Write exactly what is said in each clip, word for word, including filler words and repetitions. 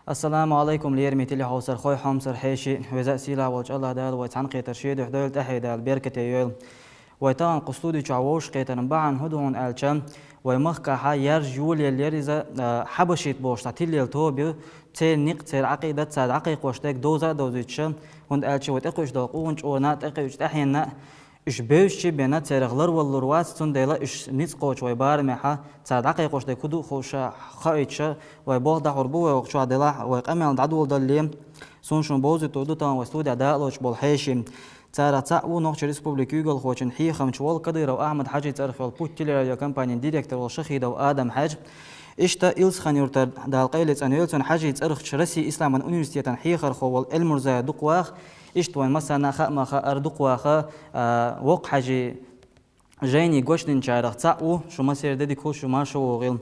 Ассаламу Ӏалайкум, лераме телехьовсархой, хьомсара хьеший, веза а сийлахь волчу АллахӀ Дала вай цхьаьна кхетар шен дуьхьа дойла, тӀаьхье Дала беркате йойла. Вай тахана кху студи чохь вовшах кхетаран бахьана хӀун ду хьуна аьлча, вай махкахьа яржа йолаеллера иза, а, хьабашит бохуш цхьа тиллел тоба ю, церан некъ, церан Ӏакъидат цара дӀакхайкхош дерг довза а довзуьйтуша, хӀунда аьлча вай тӀекхуьуш долу къонахчарна а, тӀекхуьучу тӀаьхьенна а, уьш бевзачу бен церах ларваллур вац, цундела уьш ницкъ кхочу вай барамехьа, цара дӀакхайкхош дерг хӀун ду хууша, хоуьйтуша, вай болх дӀахьур бу, вай оха чохь делахь, вай къамел дӀадоладалале. Суна шуна бовзуьйтур ду тахана вай студехь дакъалоцуш болу хьеший. Царах цхьаъ ву Нохчийн Республикан куьйгалхочун хьехамча волу Кадыров Ахьмад-Хьаьжин цӀарах йолу Путь телерадиокомпанин директор волу Шахидов Адам-Хьаьжа. Иштта Илсхан-Юьртара, Дала къайле цӀанйойла цуьнан, Хьаьжин цӀарахчу Россин исламан университетан хьехархо волу Эльмурзаев дукха ваха. Иштта вайн массарна а хаа-ма хаьара, дукха ваха, а, воккха Хьаьжин жайнин гочдинчарах цхьаъ ву, шу массеран де дика хуьлда, шу марша вогӀийла.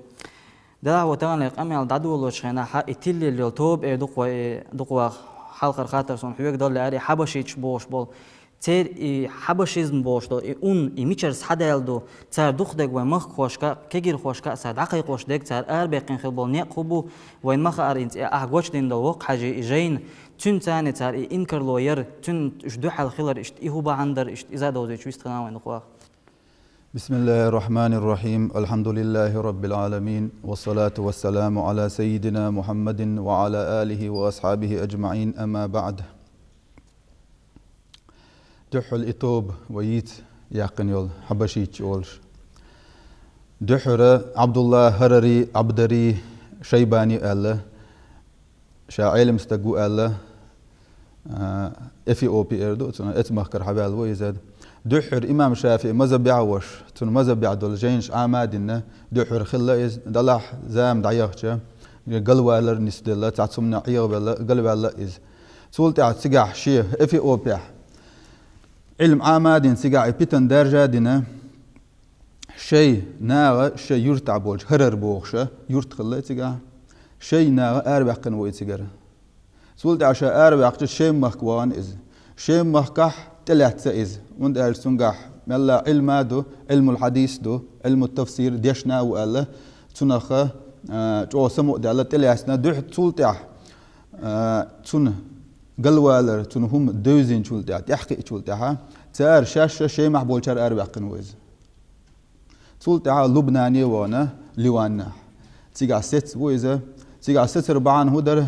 Делахь вай тахана къамел дӀадолочу хенахьа и тиллел йолу тоба эр дукха вай, и дукха ваха хьалхара хаттар суна хьоьга дала лаьара, и хьабашиташ бохуш болу. Церан и хьабашизм бохуш долу и ун, и мичара схьадаьлла ду, цара дукха дерг вайн махкахошка а, кегирхошка а цара дӀакхайкхош дерг, цара арабаьккхина хилла болу некъ хӀун бу, вайна ма хаьара, хӀинца и ахь гочдина долу воккха Хьаьжин и жайна, цуьнан царна цара и инкарло яр, цуьнан уьш дуьхьал хилар, иштта и хӀун бахьана дара, иштта иза а довзуьйтуш вистхилла вайн дукха ваха. بسم الله الرحمن الرحيم. الحمد لله رب العالمين. والصلاة والسلام على سيدنا محمد وعلى آله وأصحابه أجمعين. أما بعد. Дуьххьал и тоба вай йийца яьккхина йолу хьабашиташ олуш. Дуьххьара Ӏабдулла Харари, Ӏабдари, Шайбани аьлла, ша Ӏелам стаг ву аьлла, а, Эфиопи эр ду, цунах эцу махкара хьаваьлла ву иза. Дуьххьара имам ШафиӀи мазхабехь а волуш, цуьнан мазхабехь долу жайнаш Ӏама а дина, дуьххьара хилла иза, делахь зама дӀаяхча, галвалар нисделла, цхьа цхьаммо Ӏехавелла, галваьлла иза. Цул тӀаьхьа цигахь шен Эфиопехь Ӏилма Ӏама а дина, цигахь и питана даржа а дина, шайн наха шайн юьртахь болчу, Харар бохуша юрт хилла цигахь, шайн наха араваьккхина ву и цигара. Цул тӀаьхьа ша араваьккхича, Шем махка вахана иза. Шем махкахь тӀелаьцна иза, хӀунда аьлча цуьнгахь мелла Ӏилма а ду, Ӏилмул хьадис ду, Ӏилмут тафсир дешна а ву аьлла, цунах, а, чӀогӀа самукъадаьлла тӀелаьцна. Дуьхьа цул тӀаьхьа, а, цуьнан галвалар, цуьнан хӀума девзинчул тӀаьхьа, тӀаьхьакхиъчул тӀаьхьа, цара шаьш а Шемахь болчара араваьккхина ву иза. Цул тӀаьхьа Лубнане а вахана, Ливаннахь. Цигахь сецна ву иза. Цигахь сецар бахьана хӀун дара?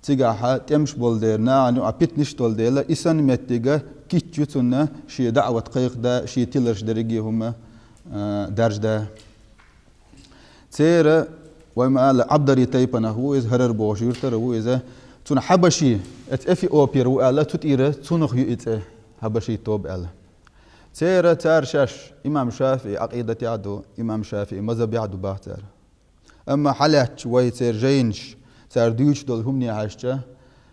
Цигахь тӀемаш болу дела, нахана юкъахь питанаш долу дела, и санна меттиг кийча ю цунна шен даӀват кхайкхадан, шен тиларш дерриге а хӀума, а, даржадан. Церан, вай ма-аллара, Ӏабдари тайпанах ву иза, Харар бохучу юьртара ву иза. Цунна хьабаши, эцу Эфиопера ву аьлла, цу тӀера цунах ю и цӀе, хьабаши тоба аьлла. Церан, цара шаьш имам ШафиӀи Ӏакъидатехь ду, имам ШафиӀи мазхабехь ду боху цара. Амма хьалаьцча вай церан жайнаш, цара дуьйцуш долу хӀумане хьаьжча,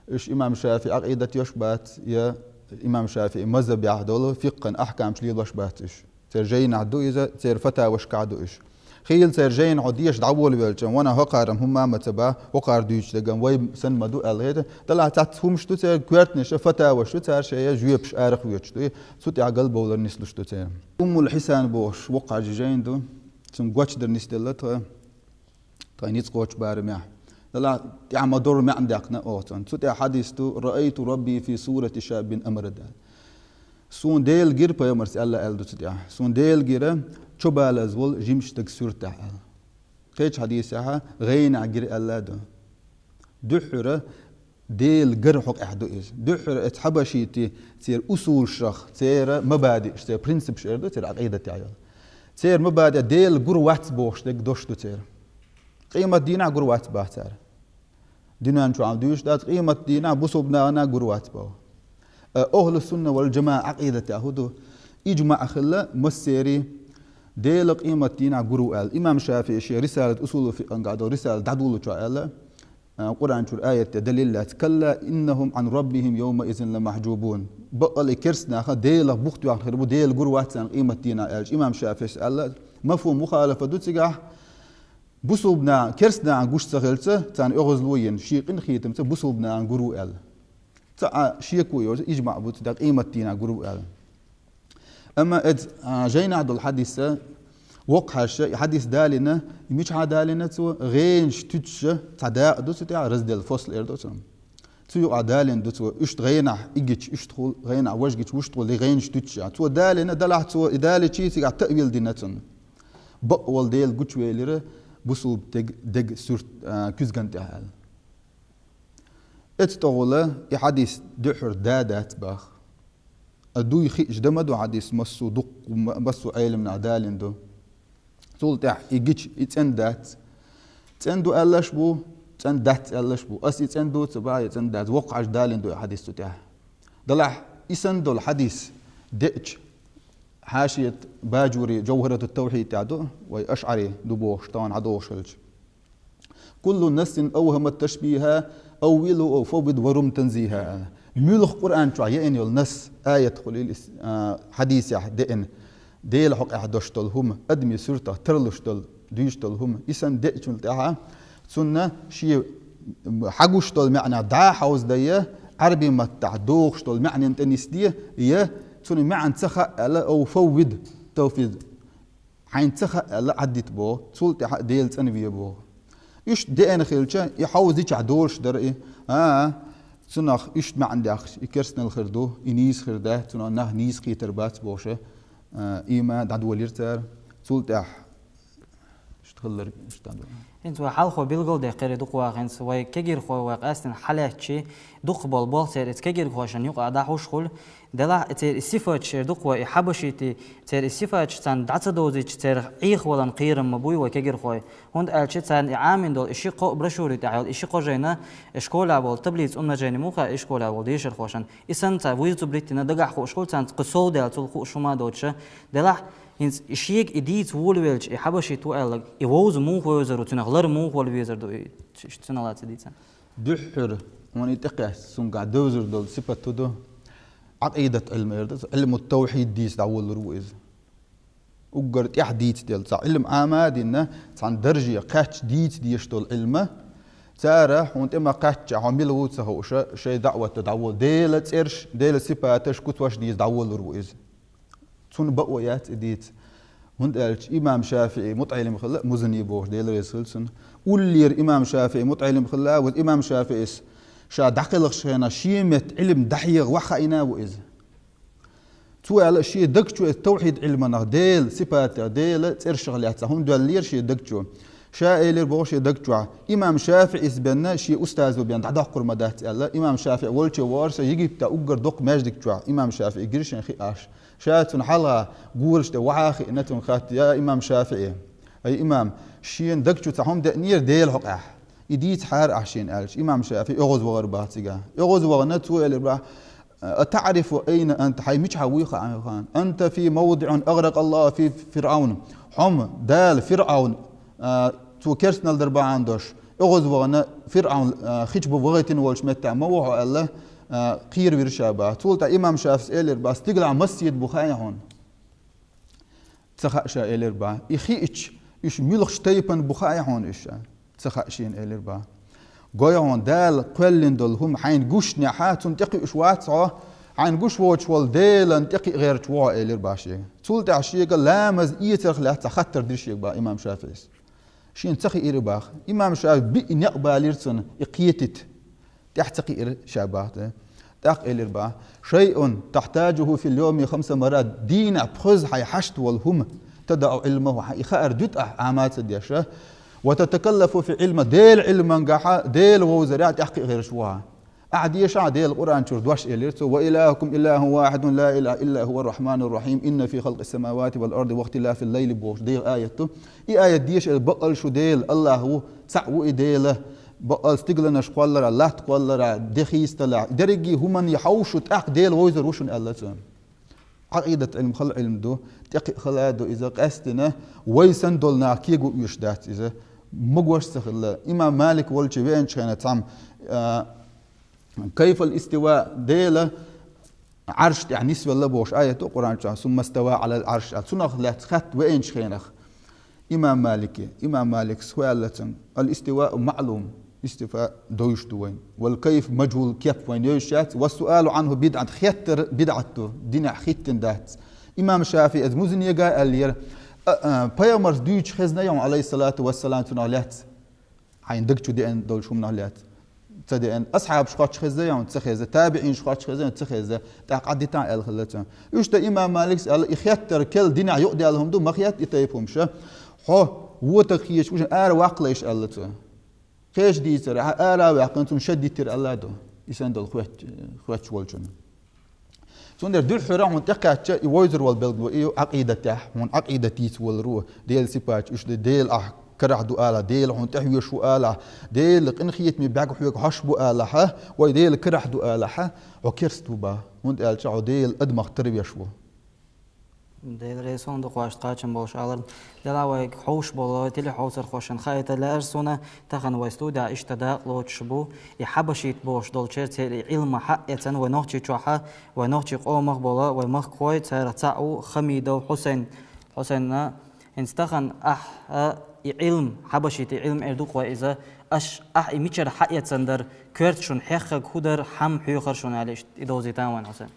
уьш имам ШафиӀи Ӏакъидатехь бац, я имам ШафиӀи мазхабехь долу фикъхӀан ахькамаш лелош бац уьш. Церан жайнахь ду иза, церан фатавашкахь ду уьш. Хийла церан жайна хьо деша дӀаволавелча, ванах хӀокхара-м хӀумма а ма ца боху, хӀокхара дуьйцуш дерг-м вай санна ма ду аьлла хета. Делахь цхьацца хӀумаш ду церан, коьртанаш а, фатаваш ду цара шайн, я жоьпаш арахоьцуш ду, цу тӀехь галбовлар нислуш ду церан. Уммул Хьисан бохуш воккха Хьаьжин жайна ду, цуьнан гочдар нисделла тхан, тхан ницкъ кхочу барамехь. Делахь тӀехь ма-дарра маьӀна даьккхина оха цунна. Цу тӀехь хьадис ду: «Раайту Рабби фи сурати шаббин амрад», аьлла. Суна Дела гира, пайхамарс аьлла аьлла ду цу тӀехь. Суна Дела гира чубалаза волу жимачу стеган суьртехь аьлла. Кхечу хьадисехь гӀенахь гира аьлла а ду. Дуьххьара Дела гар хьокъехь ду иза. Дуьххьара эцу хьабашитийн церан усулшах, церан мабадиъш, церан принципаш эр ду, церан Ӏакъидатехь йолу. Церан мабадиъ Дела гур вац бохуш дерг дош ду церан. Къематдийнахь гур вац боху цара. Дуьнен чохь дуьйцуш дац, къематдийнахь бусулба нахана гур вац боху. Э, Ахлу Сунна вал ЖамаӀа Ӏакъидатехь хӀун ду? ИжмаӀ хилла массеран, Дела къематдийнахь гур ву аьлла. Имам ШафиӀи шен Рисалат, усулул фикъхӀан гӀадо Рисалат дӀадолучохь аьлла, а, Къуръан чуьра аят тӀе далил лаьцна: «Калла иннахум Ӏан раббихим йовмаизин ламахьжубун». Баккъалла и керста нах Делах бух тоьхна хир бу, Дела гур вац царна къематдийнахь аьлча. Имам ШафиӀис аьлла, мафхум мухалафа ду цигахь, бусулба нахана, керста нахана гуш ца хилча, царна оьгӀазло йина, шен къинхетамца бусулба нахана гур ву аьлла. Цхьа а шеко йоцуш, ижмаӀ бу цу тӀехь къематдийнахь гур ву аьлла. Амма эцу, а, жайнахь долу хьадис, Воккха хьаьша и хьадис далийна, и мичахьа далийна цо, гӀенаш туьтуша цхьа дакъа ду цу тӀехь, раздел, фасл эр ду цо. Цу юкъа далийна ду цо, иштта гӀенахь, и гича иштта хул, гӀенахь, важа гича вуьшта хул, и гӀенаш туьтуша. Цо далийна, делахь цо и далийча, цигахь таъвил дина цунна. Бакъволу Дела гучувелира бусулба дег, дег суьрт, а, куьзган тӀехь аьлла. Эцу тӀехула и хьадис дуьххьара да дац баха. А дуй хиъча дан ма ду хьадис, массо а дуккха, м-, массо а Ӏеламнаха далийна ду. Цул тӀаьхьа и гича, и цӀена дац. ЦӀена ду аьллаш бу, цӀена дац аьллаш бу. Ас и цӀена ду ца баха, я цӀена дац. Воккха хьаьша далийна ду и хьадис цу тӀехь. Делахь и санна долу хьадис деъча, хьашият Баджури Джавхаратут-Тавхьид тӀехь ду, вай ашӀари ду бохуш, тахана хьадогӀуш хилча. كل نص أوهم التشبيه أوله أو فوض ورم تنزيها. Муьлха Къуръан чохь еана йолу насс, аят хуьлийла, а, хьадисехь деана, Делан хьокъехь долуш долу хӀума, адамийн суьртах тарлуш долу, дуьйцуш долу хӀума, и санна деъчул тӀаьхьа, цунна шен хьагуш долу маьӀна дӀа а хьовзадайа, Ӏаьрбийн маттахь догӀуш долу маьӀнина тӀе нисде, я цунна маьӀна ца хаьа аьлла, أو فوض, тавфид. Хьайна ца хаьа аьлла, Ӏаддита боху, цул тӀаьхьа а Дела цӀанве боху. Иштта деана хилча, и хьовзичахь долуш дара и, а, цунах иштта маьӀна дехча, и керстанал хир ду, и нийса хир дац, цунах нах нийса кхетар бац бохуша, а, ийман дӀадолийра цара. Цул тӀаьхьа иштта хилларг иштта ду. ХӀинца вай хьалхо билгалдаьккхира дукха вахана, хӀинца вай кегирхой вай къаьстина хьалаьцчи, дукха болу болх церан иза кегирхошна юкъа дӀахьуш хуьлу, делахь а церан и сифаташ эр дукха вай, и хьабашитий, церан и сифаташ царна дӀа ца довзуьйтуш, церах Ӏехавалан кхерам ма буй вай кегирхой. ХӀунда аьлча царна и Ӏамийна долу и ши кхоъ брошюри тӀехь йолу и ши кхо жайна, и школехь болу таблица умножения муха и школехь болу дешархошна. И санна цара вуьйцу блиттина дагахь хууш хуьлу царна кху сов даьлла цул хууш хӀума доцуша. Делахь, хӀинца и шега и дийца волавелча, и хьабашит ву аьлларг, и вовза муха вевзар ву, цунах лар муха вала везар ду, и ш-, ш-, цунах лаьцна дийцан. Дуьххьара, хьуна и тӀекхаьчча, цуьнгахь девзар долу сипат хӀун ду? Ӏакъидат Ӏилма эр ду, Ӏилму тавхьид дийца дӀаволалур ву иза. Уггар тӀаьхьа дийца делла, цхьа Ӏилма Ӏама а дина, цхьана дарже кхаьчча дийца дезаш долу Ӏилма. Цара, хьуна тӀе ма кхаьчча, хьо мила ву ца хууша, шайн даӀватта дӀаволу. Делан цӀераш, Делан сипаташ, куцаш дийца дӀаволалур ву иза. Цунна бакъо яц и дийца. ХӀунда аьлча имам ШафиӀи мутаӀелим хилла, Музани бохуш, Дела реза хила цунна. Уллера имам ШафиӀи мутаӀелим хилла, ваза имам ШафиӀис ша дӀакхелхачу хенахь шен метта Ӏилма дӀахьеха ваха хаийна ву иза. Цо аьлла, шен даг чу иза тавхьид Ӏилманах, Делан сипатех, Делан цӀершах лаьцна хӀума доьллера шен даг чу. Ша элира боху шен даг чохь, имам ШафиӀис бен шен устазо бен дӀадоккхур ма дац аьлла, имам ШафиӀи волчу вахара со Египта уггар доккха маьждиг чохь, имам ШафиӀи гира шен хиъаш. Ша цунна хьалха гураш тӀе вахьа а хиъна, цунна хатта, я имам ШафиӀи, ай имам, шена даг чу цхьа хӀума деънера Делан хьокъехь. И дийцахьара ахь шена аьлча, имам ШафиӀи оьгӀаз вахар баха цигахь. ОьгӀаз вахана цо элира баха, أتعرف أين أنت؟ Хьайн мичахь вуй хаьа хьуна? أنت في موضع أغرق الله فيه فرعون. Хьо-м Дала ФирӀавн, а, цо керстанал дар бахьана долуш, оьгӀаз вахана ФирӀавн, а, хи чу бу вахийтина волчу меттехь ма ву хьо аьлла, а, кхеравира ша баха. Цул тӀаьхьа имам ШафиӀис элира баха, стигалахь масийта бу хаьа хьуна? Ца хаьа ша элира баха. И хиъча, уьш муьлхачу тайпана бу хаьа хьуна уьш ша? Ца хаьа шена элира баха. Гой хьуна, Дала кхоьллина долу хӀума хьайна гучунехь, цунна тӀекхуьуш вац хьо, хьайна гуш воцуш волу Делан тӀекхиа гӀерташ ву хьо элира баха шега. Цул тӀаьхьа шега ламаз эцарх лаьцна цхьа хаттар дира шега баха имам ШафиӀис. Шена ца хиира баха. Имам ШафиӀи биъ некъ балийра цунна, и кхетийта. ТӀаьхьа ца кхиира ша баха. ТӀаккха элира баха: شيء تحتاجه في اليوم خمس مرات, дийнахь пхоьзза хьайн хьашт волу хӀума, تدع علمه, хьан и хаар дуьту ахь Ӏама ца деш, وتتكلف في العلم, Делан Ӏилмангахьа, Дела вовзарехь тӀаьхьа кхиа гӀерташ ву хьо. Ахьа дешахь Делан Къуръан чуьра дош элира цо: وإلهكم إله واحد لا إله إلا هو الرحمن الرحيم إن في خلق السماوات والأرض واختلاف الليل бохуш Делан аят ду. И аят деша элира, бакъал шу Дела, АллахӀ ву, цхьаъ ву и Дела. Бакъал стигланаш кхолларехь, латта кхолларехь, де хийцадалехь, дерриге хӀуманна хьовсуш шу тӀаккха Дела вовзар ву шуна аьлла цо. Ӏакъидат Ӏилма хала Ӏилма ду, тӀекхиа хала а ду иза, къаьстина вай санна долу нах кего оьшуш дац иза. Магош а ца хилла. Имам Малик волчу веанчу хенахь цхьамма, а, كيف الاستواء, Дела Ӏарш тӀехь нисвелла бохуш аят ду Къуръан чохь, ثم استوى على العرش аьлла. Цунах лаьцна хатта веанчу хенахь имам Малике, имам Маликас хӀун аьлла цунна: الاستواء معلوم, истива довш ду вайна. والكيف مجهول, кеп вайна евзаш яц. والسؤال عنه بدعة, хеттар бидӀат ду, динехь хӀиттина дац. Имам ШафиӀис Музанега аьллера: А, а, пайхамарс дуьйцуш хезна я хьуна, алейхиссалату вассалам, цунах лаьцна? Хьайна даг чу деана долчу хӀуманах лаьцна? Ца деана. Асхьабаш хоттуш хезна я хьуна? Ца хезна. Табиинаш хоттуш хезна я хьуна? Ца хезна. ТӀаккха Ӏадитан аьлла хилла цо. Уьш дан имам Маликс аьлла, и хеттар кел динехь юкъадаьлла хӀума ду, ма хетта и тайпа хӀумаш. Хьо вотаг хеташ, уьш ара ваккхалайш аьлла цо. Кхеча дийцар, хьан ара а ваьккхина, цунна ша диттира аьлла ду. И санна долу хоьт-, хоьттуш волчунна. Цундела дуьххьара хьуна тӀекхаьчча, и вовзар вала билгало и ю Ӏакъидатехь, хьуна Ӏакъидат йийца волар ву, Делан сипаташ, уьш ду, Дела ахь карахь ду алахь, Дела хьуна тӀехьоьжуш ву алахь, Дела къинхетаме бӀаьрг хьоьга хьош бу алахьа, вай Дела карахь ду алахьа, хьо керст ву бах, хӀунда аьлча хьо Дела адамах тарвеш ву. Дела реза хуьлда кхошта кхачам болуш аларна. Делахь вайга хьовш болу телехьовсархошна хаийта лаьара суна, тахана вай студехь иштта дакъа лоцуш бу. И хьабашит бохуш долчеран церан и Ӏилма хьаэцна вай Нохчийчохьа, вай нохчий къомах болу вай махкахой, царах цхьаъ ву Хамидов Хьусайн. Хьусайна, хӀинца тахана ахь, а, и Ӏилма, хьабашит и Ӏилма эр ду-кх вай иза, аш, ахь и мичара хьаэцна дара, коьрта шуна хьеххарг хӀун дара, хьан хьоьхура шуна аьлла иштта, и довзийтан вайн, Хьусайн.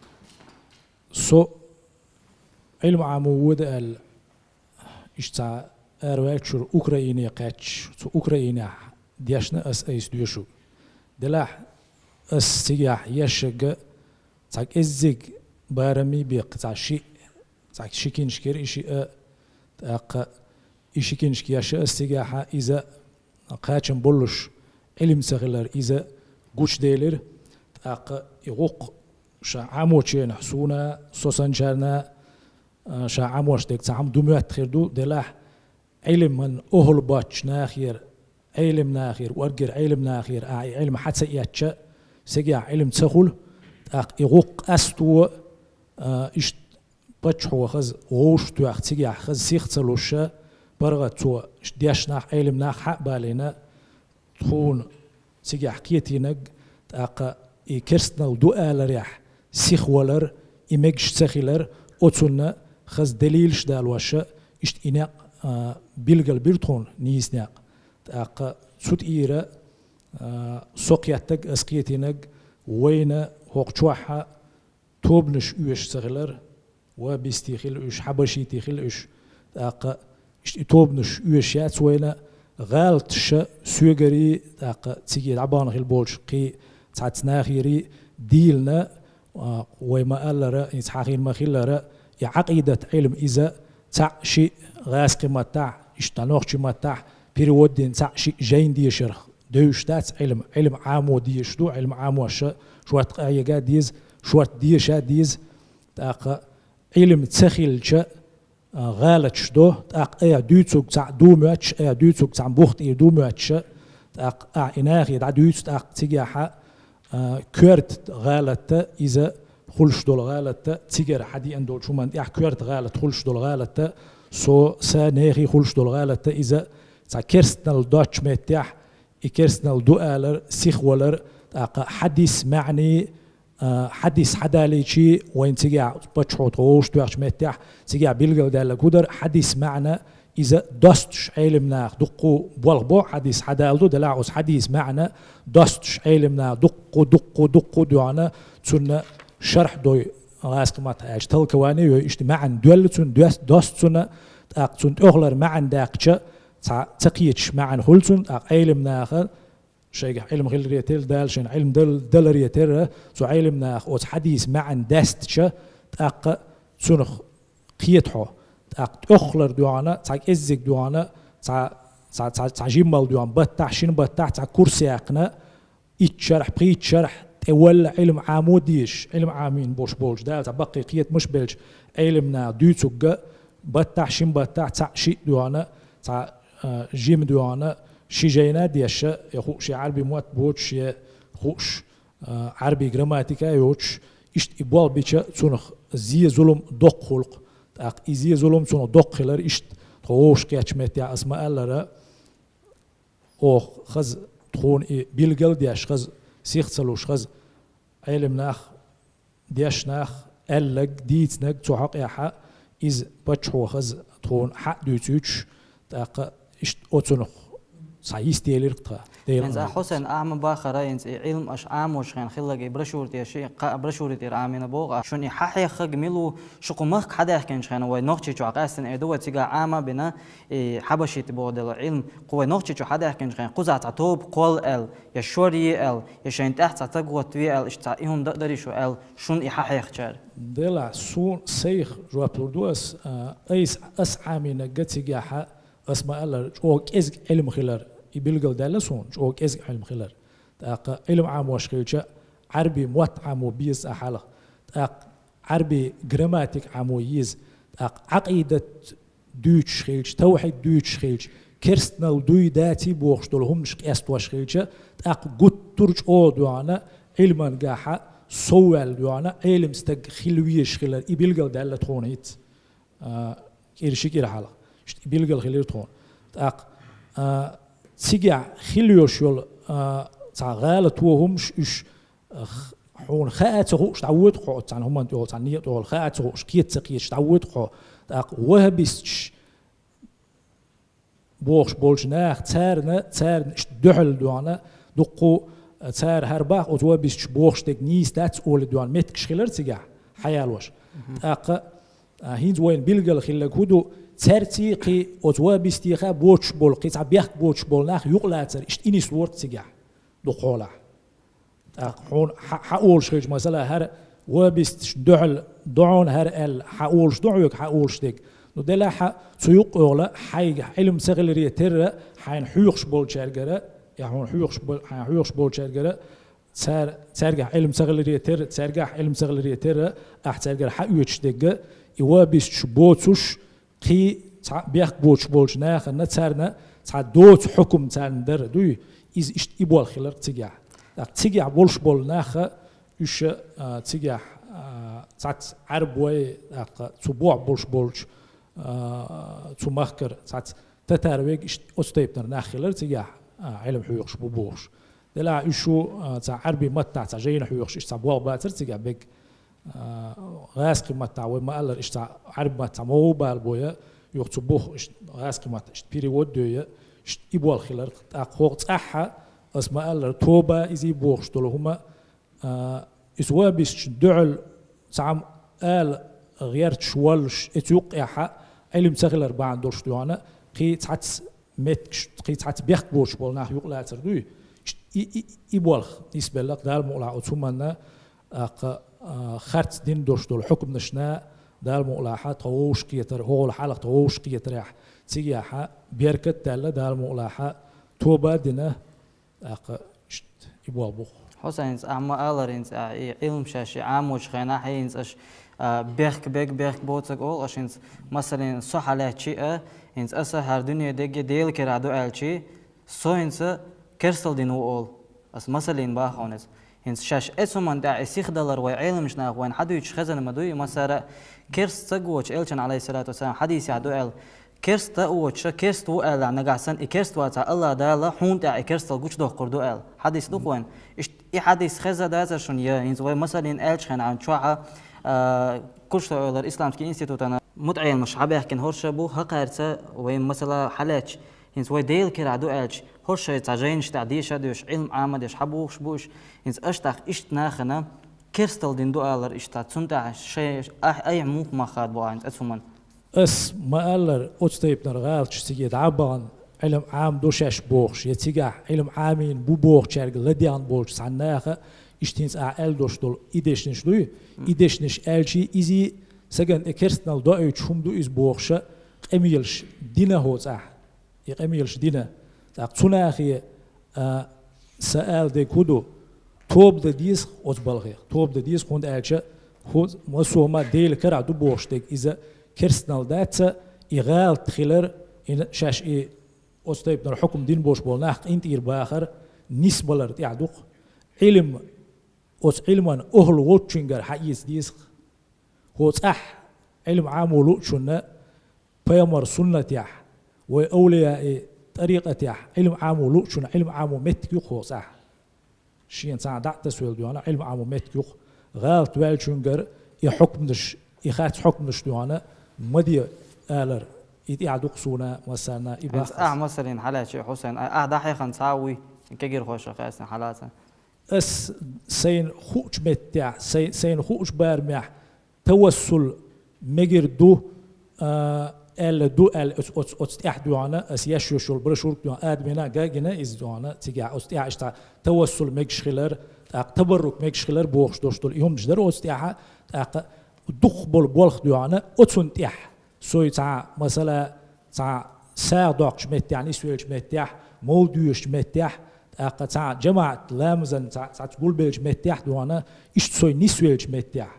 Со Ӏилма Ӏамо вода аьлла, иштта цхьа араваьллачуьра Украине кхаьчча, цу Украинехь дешна ас айса доьшу. Делахь ас цигахь ешшаг цхьа кӀеззиг барамий беккха, цхьа шиъ, цхьа ши киншка яра и шиъ, тӀаккха и ши киншка ешна ас цигахьа, иза кхачам боллуш Ӏилма ца хилар, иза гучуделира. ТӀаккха и гӀуллакх ша Ӏамочу хенахь суна, со санначарна, а, ша Ӏамош дерг цхьа хӀума ду моьтту хир ду, делахь Ӏилман охӀла боцчу нахера, Ӏелим нахера, уггар Ӏелим нахера ахь и Ӏилма хьа ца эцча, цигахь Ӏилма ца хуьлу, тӀаккха и гӀуллакх къасто, а, иштта паччахьо хаза вовшахтоьхна, цигахь хаза сих ца луш, паргӀат цо иштта дешна нах, Ӏелим нах хьа а балийна, тхуна цигахь кхетийнарг, тӀаккха и керстанал ду аларехь сихвалар, и мегаш ца хилар, оцунна хаза далилаш а далош, иштта и некъ, а, билгалбира тхуна, нийса некъ. ТӀаккха цу тӀера, а, со кхеттарг, ас кхетийнарг, вайна хӀокху чохь а тобанаш оьшуш ца хилар, ваххабистий хила уьш, хьабашитий хила уьш, тӀаккха иштта и тобанаш оьшуш яц вайна, гӀалаташ соьгарий, тӀаккха циге дӀабахана хила болчу кхин цхьацца нахерий дийлина, а, вай ма-аллара, и цхьа хин ма-хиллара, и Ӏакъидат Ӏилма иза цхьаъ-шиъ гӀазкхи маттахь, иштта нохчи маттахь перевод дина цхьаъ-шиъ жайна дешарх девзаш дац Ӏилма. Ӏилма Ӏамо дезаш ду, Ӏилма Ӏамоша шорта къахьега а деза, шорта деша а деза. ТӀаккха Ӏилма ца хилча, а, гӀалаташ до, тӀаккха айхьа дуьйцург цхьаъ ду моьттуш, айхьа дуьйцург цхьаъ бухтӀийр ду моьттуш, тӀаккха ахь и нахе дӀадуьйцу, тӀаккха цигахьа, а, коьрта гӀалатта иза хуьлуш долу гӀалатта, цигара хьадеана долчу хӀуманна тӀехь коьрта гӀалат хуьлуш долу гӀалатта, со, сан нахе хуьлуш долу гӀалатта иза цхьа керстанал доцчу меттехь, и керстанал ду алар, сихвалар, тӀаккха хьадис маьӀний, а, хьадис хьадалийчий, вайн цигахь паччахьо тхо вовшахтоьхначу меттехь, цигахь билгалдаьлларг хӀун дара, хьадис маьӀна иза достуш Ӏелим наха дуккха болх бо, хьадис хьадала ду, делахь оцу хьадис маьӀна достуш Ӏелим наха дуккха, дуккха, дуккха а доьгӀна, цунна шархь дой, гӀазкхи маттахь аьлча, толкование йой, иштта маьӀна доьлла цунна, доьс-, досту цунна, тӀаккха цунна тӀехулара маьӀна даьккхича, цхьа ца кхеташ маьӀна хуьлу цунна, тӀаккха Ӏелим наха шайгахь Ӏилма хиларе терра, Дала шайна Ӏилма дал-, даларе терра, цу Ӏелим наха оцу хьадиса маьӀна даьстича, тӀаккха цунах кхета хьо. ТӀаккха тӀехулара доьгӀна, цхьа кӀеззиг доьгӀна, цхьа, цхьа, цхьа, цхьа жиммал доьгӀна, баттахь, шина баттахь, цхьа курс яьккхина, итт шархь, пхийтта шархь, тӀе валла Ӏилма Ӏамо дезаш, Ӏилма Ӏамийна болуш болчу Дала цхьа баккхий кхетамаш а белча, Ӏелим наха дуьйцург а, баттахь, шина баттахь, цхьаъ-шиъ доьгӀна, цхьа, а, жима доьгӀна, ши жайна а дешша, я хууш, я Ӏарбий мотт боцуш, я хууш, а, Ӏарбий грамматика а йоцуш, иштта и болх бича, цунах зе-зулам доккха хуьлу-кх. ТӀаккха и зе-зулам цунах доккха хилар, иштта тхо вовшахкхеттачу меттехь ас ма-аллара, оха хаза тхуна и билгал а деш, хаза сих ца луш, хаза Ӏелим нах дешнах аьллаг, дийцинаг цу хьокъехьа, иза паччахьо хаза тхуна хьа а дуьйцуьйтуш, тӀаккха иштта оцунах цхьа йист елира тха. Делан Хьинца а Ӏамал. Хьусайн, ахьа ма бахара, хӀинца и Ӏилм аша Ӏамош хьена хилларг, и брошюра тӀе ши, кха-, брошюра тӀера Ӏамийна боху, а шуна и хьахьеххаг мила ву, шу кху махка хьадаьхкинчу хьена, вай Нохчийчохь къаьстина эр ду, вай цигахь Ӏама а бина, и хьабашита боху дела Ӏилм, кху вай Нохчийчу хьадаьхкинчу хьена, кхузахь цхьа тоба кхолла аьлла, я шор е аьлла, я шайна тӀехь цхьа стаг хӀоттаве аьлла, иштта цхьа и хӀума дан а дарий шу аьлла, шуна и хьахьехчара. Делахь, суна сайх жоп лур ду ас, а, айс, ас Ӏамийнарг цигахь, ас ма-аллара, чӀогӀа кӀезиг Ӏилма хилар, и билгалдаьлла суна, чӀогӀа кӀезиг Ӏилма хилар. ТӀаккха Ӏилма Ӏамош хилча, Ӏарбий мотт Ӏамо беза цхьа хьалха. ТӀаккха Ӏарбий грамматика Ӏамо еза. ТӀаккха Ӏакъидат дуьйцуш хилча, тавхьид дуьйцуш хилча, керстанал дуй, даций бохуш долу хӀуманаш къестош хилча, тӀаккха гуттар а чӀогӀа доьгӀна Ӏилмангахьа, совваьлла доьгӀна Ӏелам стаг хила везаш хилар, и билгалдаьлла тхуна хӀинца. А, кӀира ши кӀира хьалха. Иштта и билгал хилира тхуна. ТӀаккха, а, цигахь хила йолуш йолу, а, цхьа гӀалато хӀумаш уьш, а, х-, хьуна хаа ца хууш дӀавоьду хьо оцу цхьана хӀуманна тӀехула, цхьана некъа тӀехула хаа ца хууш, кхета ца кхеташ дӀавоьду хьо. ТӀаккха ваххабисташ бохуш болчу наха, царна, царна иштта дуьхьал доьгӀна, дуккха а цара хӀара бах оцу ваххабисташ бохуш дерг нийса дац олий доьгӀна меттигаш хилар цигахь, хьаялош. ТӀаккха, а, хӀинца вайна билгал хилларг хӀун ду, цаьрций кхин оцу ваххабистеха боцуш болу, кхин цхьа бехк боцуш болу нах юкъалацар иштта и нислора цигахь, дукха хьолахь. ТӀаккха хьуна хьа-, хьан олуш хилча, масала, хӀара ваххабисташ дуьхьал догӀун хӀара аьлла, хьан олуш ду хьоьга хьан олуш дерг? Ну, делахь а, цу юккъехула хьайга Ӏилма ца хиларе терра, хьайна хьоьхуш болчаьргара, я хьуна хьоьхуш бол-, хьайна хьоьхуш болчаьргара, цара, цаьргахь Ӏилма ца хиларе терра, цаьргахь Ӏилма ца хиларе терра, ахь цаьргара хьан оьцуш дерг, и ваххабисташ боцуш, кхин цхьа бехк боцуш болчу нахана царна цхьа доцу хьукум царна дара дуй, иза иштта и болх хиларх цигахь. ТӀаккха цигахь болуш болу наха уьш, а, цигахь, а, цхьацца Ӏарбой, тӀаккха цу бохь болуш болчу, а, цу махкара цхьацца татар вег иштта оцу тайпанара нах хилар цигахь, а, Ӏилма хьоьхуш бу бохуш. Делахь уьш шу, а, цхьа Ӏарбий маттахь цхьа жайна хьоьхуш, иштта цхьа болх бацара цигахь бег. А, гӀазкхи маттахь вай ма-аллара, иштта цхьа Ӏарбий матта цхьа могӀу бала бой, юха цу бух иштта гӀазкхи матта иштта перевод дой, иштта и болх хиларх. ТӀаккха хӀокху цӀахьа ас ма-аллара, тоба изий бохуш долу хӀума, а, иза ваххабисташна дуьхьал цхьа хӀума ала гӀерташ воллуш, эцу юккъехьа Ӏилма ца хилар бахьана долуш доьгӀна, кхин цхьацца меттигаш, кхин цхьацца бехк боцуш болу нах юкъалацар дуй. И, и, и болх нисбеллакх Дала мукъалахь оцу хӀуманна, тӀаккха, а, харц дина долуш долу хьукманашна Дала мукъалахь тхан вовшахкхетар, хӀокхул хьалха тхан вовшахкхетарехь, цигахьа беркат а даьлла Дала мукъалахь тоба а дина, тӀаккха иштта и болх бу-кх. Хьусайн, хӀинца ахьа ма-аллара, хӀинца ахьа и Ӏилма шаьш и Ӏамочу хенахь, хӀинца аша, а, бехк бег, бехк боцург олу аша хӀинца, масалин, со хьалаьцчи а, хӀинца аса хӀара дуьне дегге Делан кара ду аьлчи, со хӀинца керстал дина ву олу. Аса масалин бахьа хьуна иза. ХӀинца шаьш эцу хӀуманна тӀехь и сихдалар вай Ӏеламчу наха вайна хьадуьйцуш хезна ма дуй, масара, керст стаг воцуш, Элчан, алейхиссалату вассалам, хьадисехь ду аьлла, керст а воцуша, керст ву аьллехь, нагахь санна и керст вацахь, Аллах Дала хьуна тӀехь и керстал гучудоккхур ду аьлла. Хьадис ду-кх вайн. Иштта и хьадис хезна дацара шуна, я хӀинца вай масалин аьллачу хенахь чохьа, а, Курчатовой-Эвлара исламский институтана мутаӀеламаш хьабаьхкина хӀорша бу, хӀокхаьрца вай масала хьалаьцча, хӀинца вай Делан кара ду аьлча, хӀорш шайн цхьа жайнаш тӀехь деша а доьшуш, Ӏилма Ӏама а деш хьабохуш бу уьш, хӀинца аша тӀаккха иштта нахана керстал дина ду алар иштта, цунна тӀехь шайн ахь айхьа муха мах хадабо ахьа хӀинца оцу хӀуманна. Ас ма-аллара, оцу тайпанара гӀалаташ циге дӀа а бахана, Ӏилма Ӏама до шаьш бохуш, я цигахь Ӏилма Ӏамийна бу бохучаьрга ладегӀна болчу цхьана наха, иштта хӀинца ахьа аьлла долуш долу и дешнаш дуй, и дешнаш аьлчий, изий сагана тӀе керстанал доуьйтуш хӀума ду иза бохуша, къамелаш дина хӀоцахь. И къамелаш дина. ТӀаккха цу нахе, а, сан ала дерг хӀун ду? Тоба дан деза оцу балхех. Тоба дан деза, хӀунда аьлча хӀу-, массо а ма Делан карахь ду бохуш дерг иза керстанал дац, и гӀалат хилар, и шаьш и оцу тайпанара хьукум дина болуш болу нах къинтӀера бахар нисбалар тӀехь ду-кх. Ӏилма, оцу Ӏилман охӀла волчуьнгара хьаэца деза-кх. ХӀоцахь Ӏилма Ӏамо луучунна пайхамар суннатехь, вай авлияи тӀарикъатехь Ӏилма Ӏамо луучунна Ӏилма Ӏамо меттиг ю-кх хӀоцахь. Шена цхьа дӀа а тасавелла доьгӀна, Ӏилма Ӏамо меттиг ю-кх. ГӀалат ваьллачуьнгара и хьукманаш, и харц хьукманаш доьгӀна, ма де алар, И тӀехь дукха суна массарна и бахас. Ахь масалин хьалаьчи, Хьусайн, а, ахь дӀахьехана цхьа а вуй, кегирхошха хестина хьалаца. Ас сайна хуучу меттехь, сай-, сайна хуучу барамехь тавассул мегар ду, а, аьлла ду, аьлла оц-, оц-, оцу тӀехь доьгӀна, ас еш йолу брошюрка доьгӀна, адамина а гина иза доьгӀна, цигахь оцу тӀехь иштта тавассул мегаш хилар, тӀаккха табаррук мегаш хилар бохуш долуш долу и хӀуманаш дара оцу тӀехь, тӀаккха дукхах болу болх доьгӀна оцунна тӀехь. Сой цхьа, масала, цхьа сагӀа доккхучу меттехь, нисвеллачу меттехь, мовлид доьшучу меттехь, тӀаккха цхьа жамаӀат ламазан цхьа, цхьацца гулбеллачу меттехь доьгӀна, иштта сой нисвеллачу меттехь.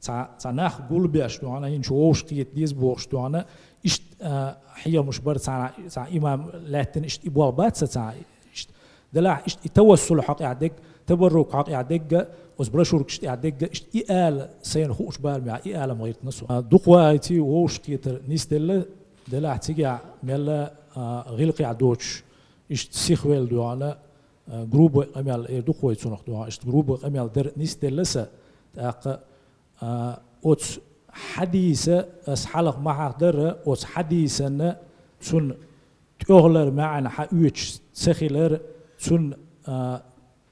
Цхьа, цхьа нах гулбеш доьгӀна, хӀинца вовшахкхета деза бохуш доьгӀна, иштта, а, хьехамаш бара цхьа, цхьа имам лаьттина, иштта и болх бац сан цхьа, иштта. Делахь иштта и тавассул хьокъехь дерг, табаррук хьокъехь дерг, оцу брошюркаш тӀехь дерг, иштта и ала сайна хуучу барамехь, и ала ма гӀиртина со. А, дукха вахийций вовшахкхетар нисделла, делахь цигахь мелла, а, гӀиллакхехь доцуш, иштта сихвелла доьгӀна, а, грубый къамел, эр дукха вай цунах доьгӀна, иштта грубый къамел дар нисделла сан, тӀаккха, а, оцу хьадийса, ас хьалха ма хьахдарра, оцу хьадийсанна цунна тӀехулара маьӀна хьаоьцуш ца хилар, цунна, а,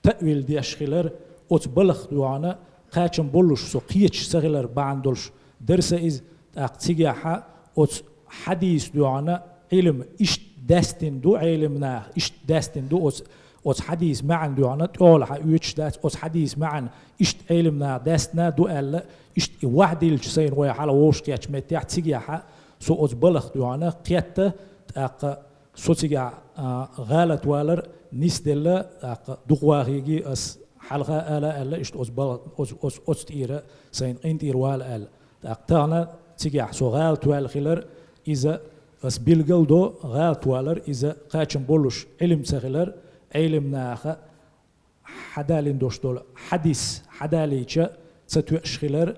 таъвил деш хилар, оцу балхах доьгӀна, кхачам боллуш со кхеташ ца хилар бахьана долуш дара сан иза, тӀаккха цигахь оцу хьадийса доьгӀна Ӏилма иштта даьстина ду Ӏелам наха, иштта даьстина ду оцу, оцу хьадийса маьӀна доьгӀна, тӀехула хьаоьцуш дац, оцу хьадийса маьӀна иштта Ӏелам наха даьстина ду аьлла, иштта и вахь диллича сайна вай хьала вовшахкхеттачу меттехь, цигахь со оцу балхах доьгӀна кхетта, тӀаккха со цигахь, а, гӀалат валар нисделла, тӀаккха дукха вахийгий ас хьалха ала аьлла, иштта оцу бала-, оцу, оцу, оцу тӀера сайна къинтӀера вала аьлла. ТӀаккха тахана цигахь со гӀалат ваьлла хилар, иза ас билгал до, гӀалат валар, иза кхачам боллуш Ӏилма ца хилар, Ӏелам наха хьадалийна долуш долу хьадис хьадалийча ца тоьаш хилар,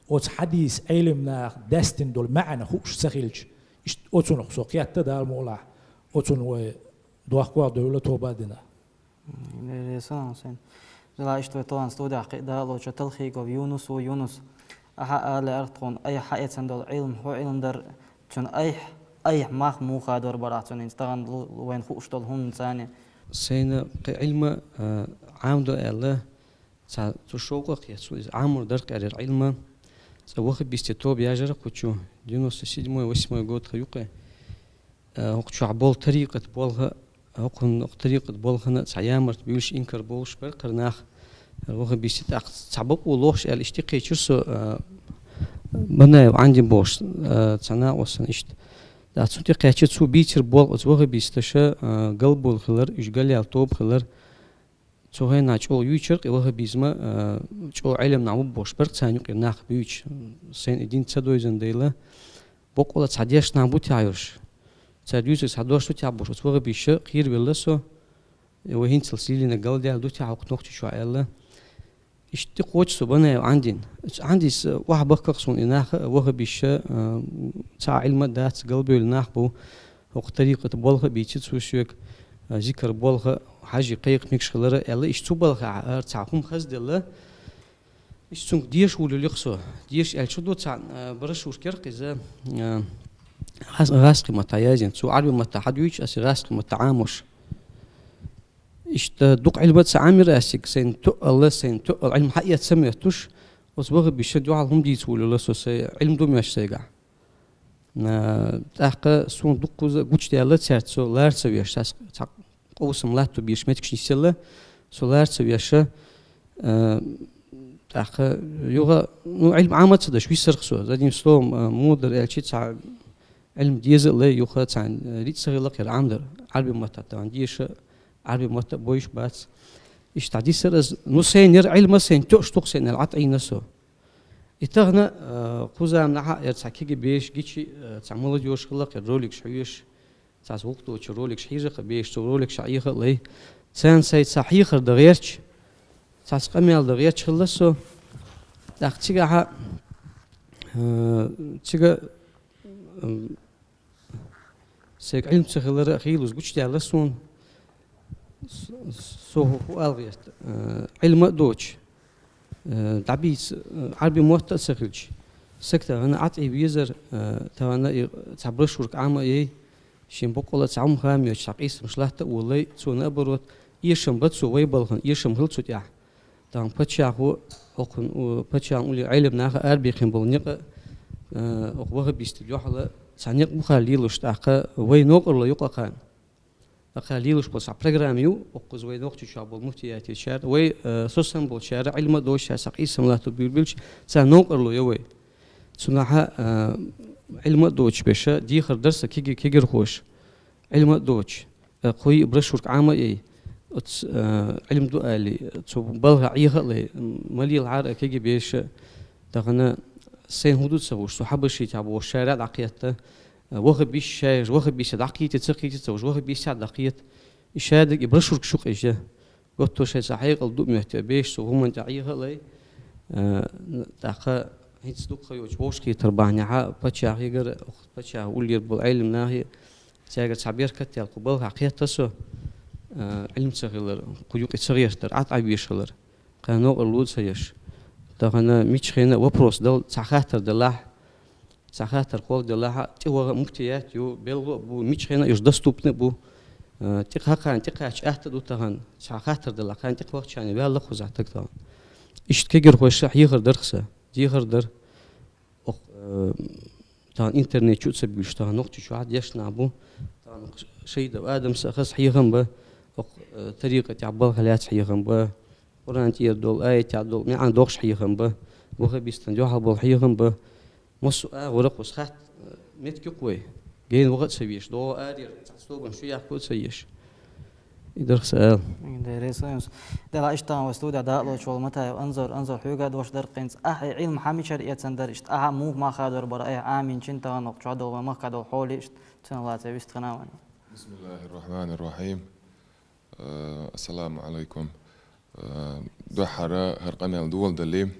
оцу хьадийса Ӏелам наха даьстина долу маьӀна хууш ца хилча, иштта оцунах со кхетта Дала мукъалахь, оцунна вай дохко а девлла тоба а дина. М, Леса Хьусайн. Дела иштта вай тахана студехь кхин а далочу Талхигов Юнус ву, Юнус. Ахьа а лаьара тхуна айхьа хьаэцна долу Ӏилма, хӀун Ӏилма дара, цуьнан айхьа, айхьа мах муха дара барахь цуьнан, тахана лу-, вайна хууш долу хӀуманца. Сайна кхин Ӏилма, а, Ӏамадо аьлла, цхьа цу шовкъа кхетта суна иза Ӏамор дара кхерара Ӏилма. Цкъа ваххабистийн тоба яжара кху чу, девяносто седьмой, восьмой год хан юкъе. А, хӀокху чохь болу тарикъат болх, хӀокхунна, хӀокху тарикъат болхана цхьа ямарта буьйлуш, инкар болуш бара кхара нах. Ваххабистийн тӀаккха цхьа бакъо лохуш аьлла, иштта кхечира со, а, Банаев Ӏандин бохуш, а, цхьа накъостана иштта. ТӀаккха цунна тӀе кхаьчча, цо бийцира болх оцу ваххабисташа, а, галбовла хилар, уьш галъяла тоба хилар. Цу хенахь чӀогӀа юьйцура-кх и ваххабизма, а, чӀогӀа Ӏелам нах бу бохуш бара-кх царна юкъера нах буьйцуш, сайна и дин ца девзина дела. Баккъала цхьа дешна нах бу техьа йолуш. Цара дуьйцург цхьа дош ду техьа бохуш, оцу ваххабисташа кхеравелла со. Э, вай хӀинццалц лелийнарг галдаьлла ду техьа хӀокху Нохчийчохь аьлла. Иштта кхочу со Банаев Ӏандин. Оцу Ӏандис, э, охьабахка-кх суна и нах, э, ваххабисташа, э, цхьа а Ӏилма а дац, галбевлла нах бу. ХӀокху тарикъата болх а бийцира цо соьга, э, зикар болх а, хьажий кхайкха мегаш хилар а аьлла, иштта цу балхахь ара цхьа хӀума хазделла. Иштта цуьнга деша волавелла-кх со. Деша аьлча ду цхьа, э, брошюрка яра-кх иза, э, гӀас-, гӀазкхийн маттахь язйина. Цо Ӏарбийн маттахь хьадуьйцуш, ас и гӀазкхийн маттахь Ӏамош. Иштта дукха Ӏилма ца Ӏамийра ас цига, сайна тоъал, сайна тоъал Ӏилма хьаэца ца моьттуш, оцу ваххабисташна дуьхьал хӀума дийца волавелла со, сайн Ӏилма ду моьттуш сайгахь. А, тӀаккха суна дуккхаза а гучудаьлла цаьрца со лара ца веш, цхьа къовсам латто безаш меттигаш нисъелла, со лара ца веш, а, тӀаккха юха, ну, Ӏилма Ӏама ца деш висира-кх со. Одним словом, а, муха дара аьлча, цхьа Ӏилма деза а лай, юха цхьа, а, рицкъа ца хилла-кх хӀара Ӏамадар, Ӏарбийн маттахь тахана деша, Ӏарбийн матта а бойуш бац. Иштта дӀадисира ас, ну, сайна яра Ӏилма, сайна тоъаш ду-кх сайна аьлла, ӀатӀийна со. И тахана, а, кху заманахь а яра цхьа кегий бераш гича, а, цхьа молодёжь хилла-кх хӀара роликаш хьоьжуш, цхьацца гӀуллакх доцучу роликаш хьийжа-кх бераш, цу роликашкахь Ӏеха а лай. Царна сайн цхьа хьехар дан гӀерташ, цхьацца къамел дан гӀерташ хилла со. ТӀаккха цигахь, а, цига, м, сайга Ӏилма ца хилар а хийлаза гучудаьлла суна. С-, со хӀу-, хӀу ала гӀерта, э, Ӏилма а доцуш, э, дӀабийца, э, Ӏарбийн мотт а ца хилча, Саг тахана Ӏатӏий везар, э, тахана и цхьа брошюрка Ӏама а яй, шен боккъала цхьа хӀума хам йоцуш, цхьа къийсамаш латта а воллай, цо наоборот, эшам ба цо вай балхана, эшам хила цу тӀехь. Тахана паччахьо, окхун, у, паччахьан уллера Ӏелам наха арабехина болу некъа, э, окху ваххабистийн дуьхьала цхьа некъ бу хьалха лелош, тӀаккха вай новкъарло ю-кх кхана. Тахана лелош болу цхьа программа ю, оккхуза вай Нохчийчохь болу муфтиятера чара, вай, э, со санна болчара, Ӏилма а доцуш, цхьа къийсам латто буьйлабелча, царна новкъарло йо вай. Цунахьа, э, Ӏилма а доцуш беша, дехар дара сан кеги-, кегирхоша. Ӏилма а доцуш, э, кхо-йиъ брошюрка Ӏама а яй, оцу, э, Ӏилма ду алий, цу балха Ӏеха а лай, м, ма лелахьара кеги беша, тахана сайна хӀун ду ца хууш, цу хьабашийтехь бохуш шара а дӀакхетта, э, ваххабиш шаьш, ваххабисе дӀакхийти, ца кхийти ца хууш, ваххабисехь а дӀакхета. И шадерг и брошюрка шу къижа. Готто шайн цхьа хьекъал ду моьтту, беша цу хӀуманна тӀе Ӏеха а лай, э, тӀаккха хӀинца дукха хан йоцуш вовшахкхетар бахьанехьа, паччахьегара, паччахьан уллера болу Ӏелам нахе, цаьргара цхьа беркат а даьлла, кху балхахь кхетта со, э, Ӏилма ца хилар, кху юкъе ца гӀертар, Ӏат Ӏа вешалар, кхана новкъарло ца еш. Тахана миччахьа а вопрос дала, цхьа хаттар далахь, цхьа хаттар кхолла делахь а, тӀе ваха муфтият ю, белхало а бу, миччахьа а уьш доступны а бу. Э, тӀе кхаччалц, тӀе кхаччалц атта а ду тахана, цхьа хаттар делахь, кхана тӀе кхаччалц ваьлла кхузахь таг тахана. Иштта кегирхошна хьехар дара-кх сан, дехар дара. Окху, э, тахана интернет чу а ца буьйш, тахана Нохчийчохь дешна нах бу. Тахана Шайдов Адамас а хаза хьехам бан, окху, э, тарикъатехь балхах лаьцна хьехам бан, Къуръан тӀера долу, аятехь долу маьӀна дохуш хьехам бан, ваххабистана дуьхьал болу хьехам бан. Массо а агӀора кхуза хатта, э, меттиг ю-кх вай. Гена ваха а ца везаш, догӀу арера цхьа стобан шу яккха а ца езаш. И дара-кх сан ала. Дера, Союз. Делахь иштта вай студехь дакъалоцуш волу Матаев Анзор, Анзор, хьоьга а дош дара-кх хӀинца. Ахь и Ӏилма хьан мичара эцна дара, иштта ахьа муха мах хадор бара, айхьа Ӏамийначийн тахана чохь долу вайн махкахь долу хьоле иштта цуьнан лаьцна вистхина вайна. بسم الله الرحمن الرحيم. Э, ассаламу Ӏалайкум. Э, дуьххьара хӀара къамел доладале,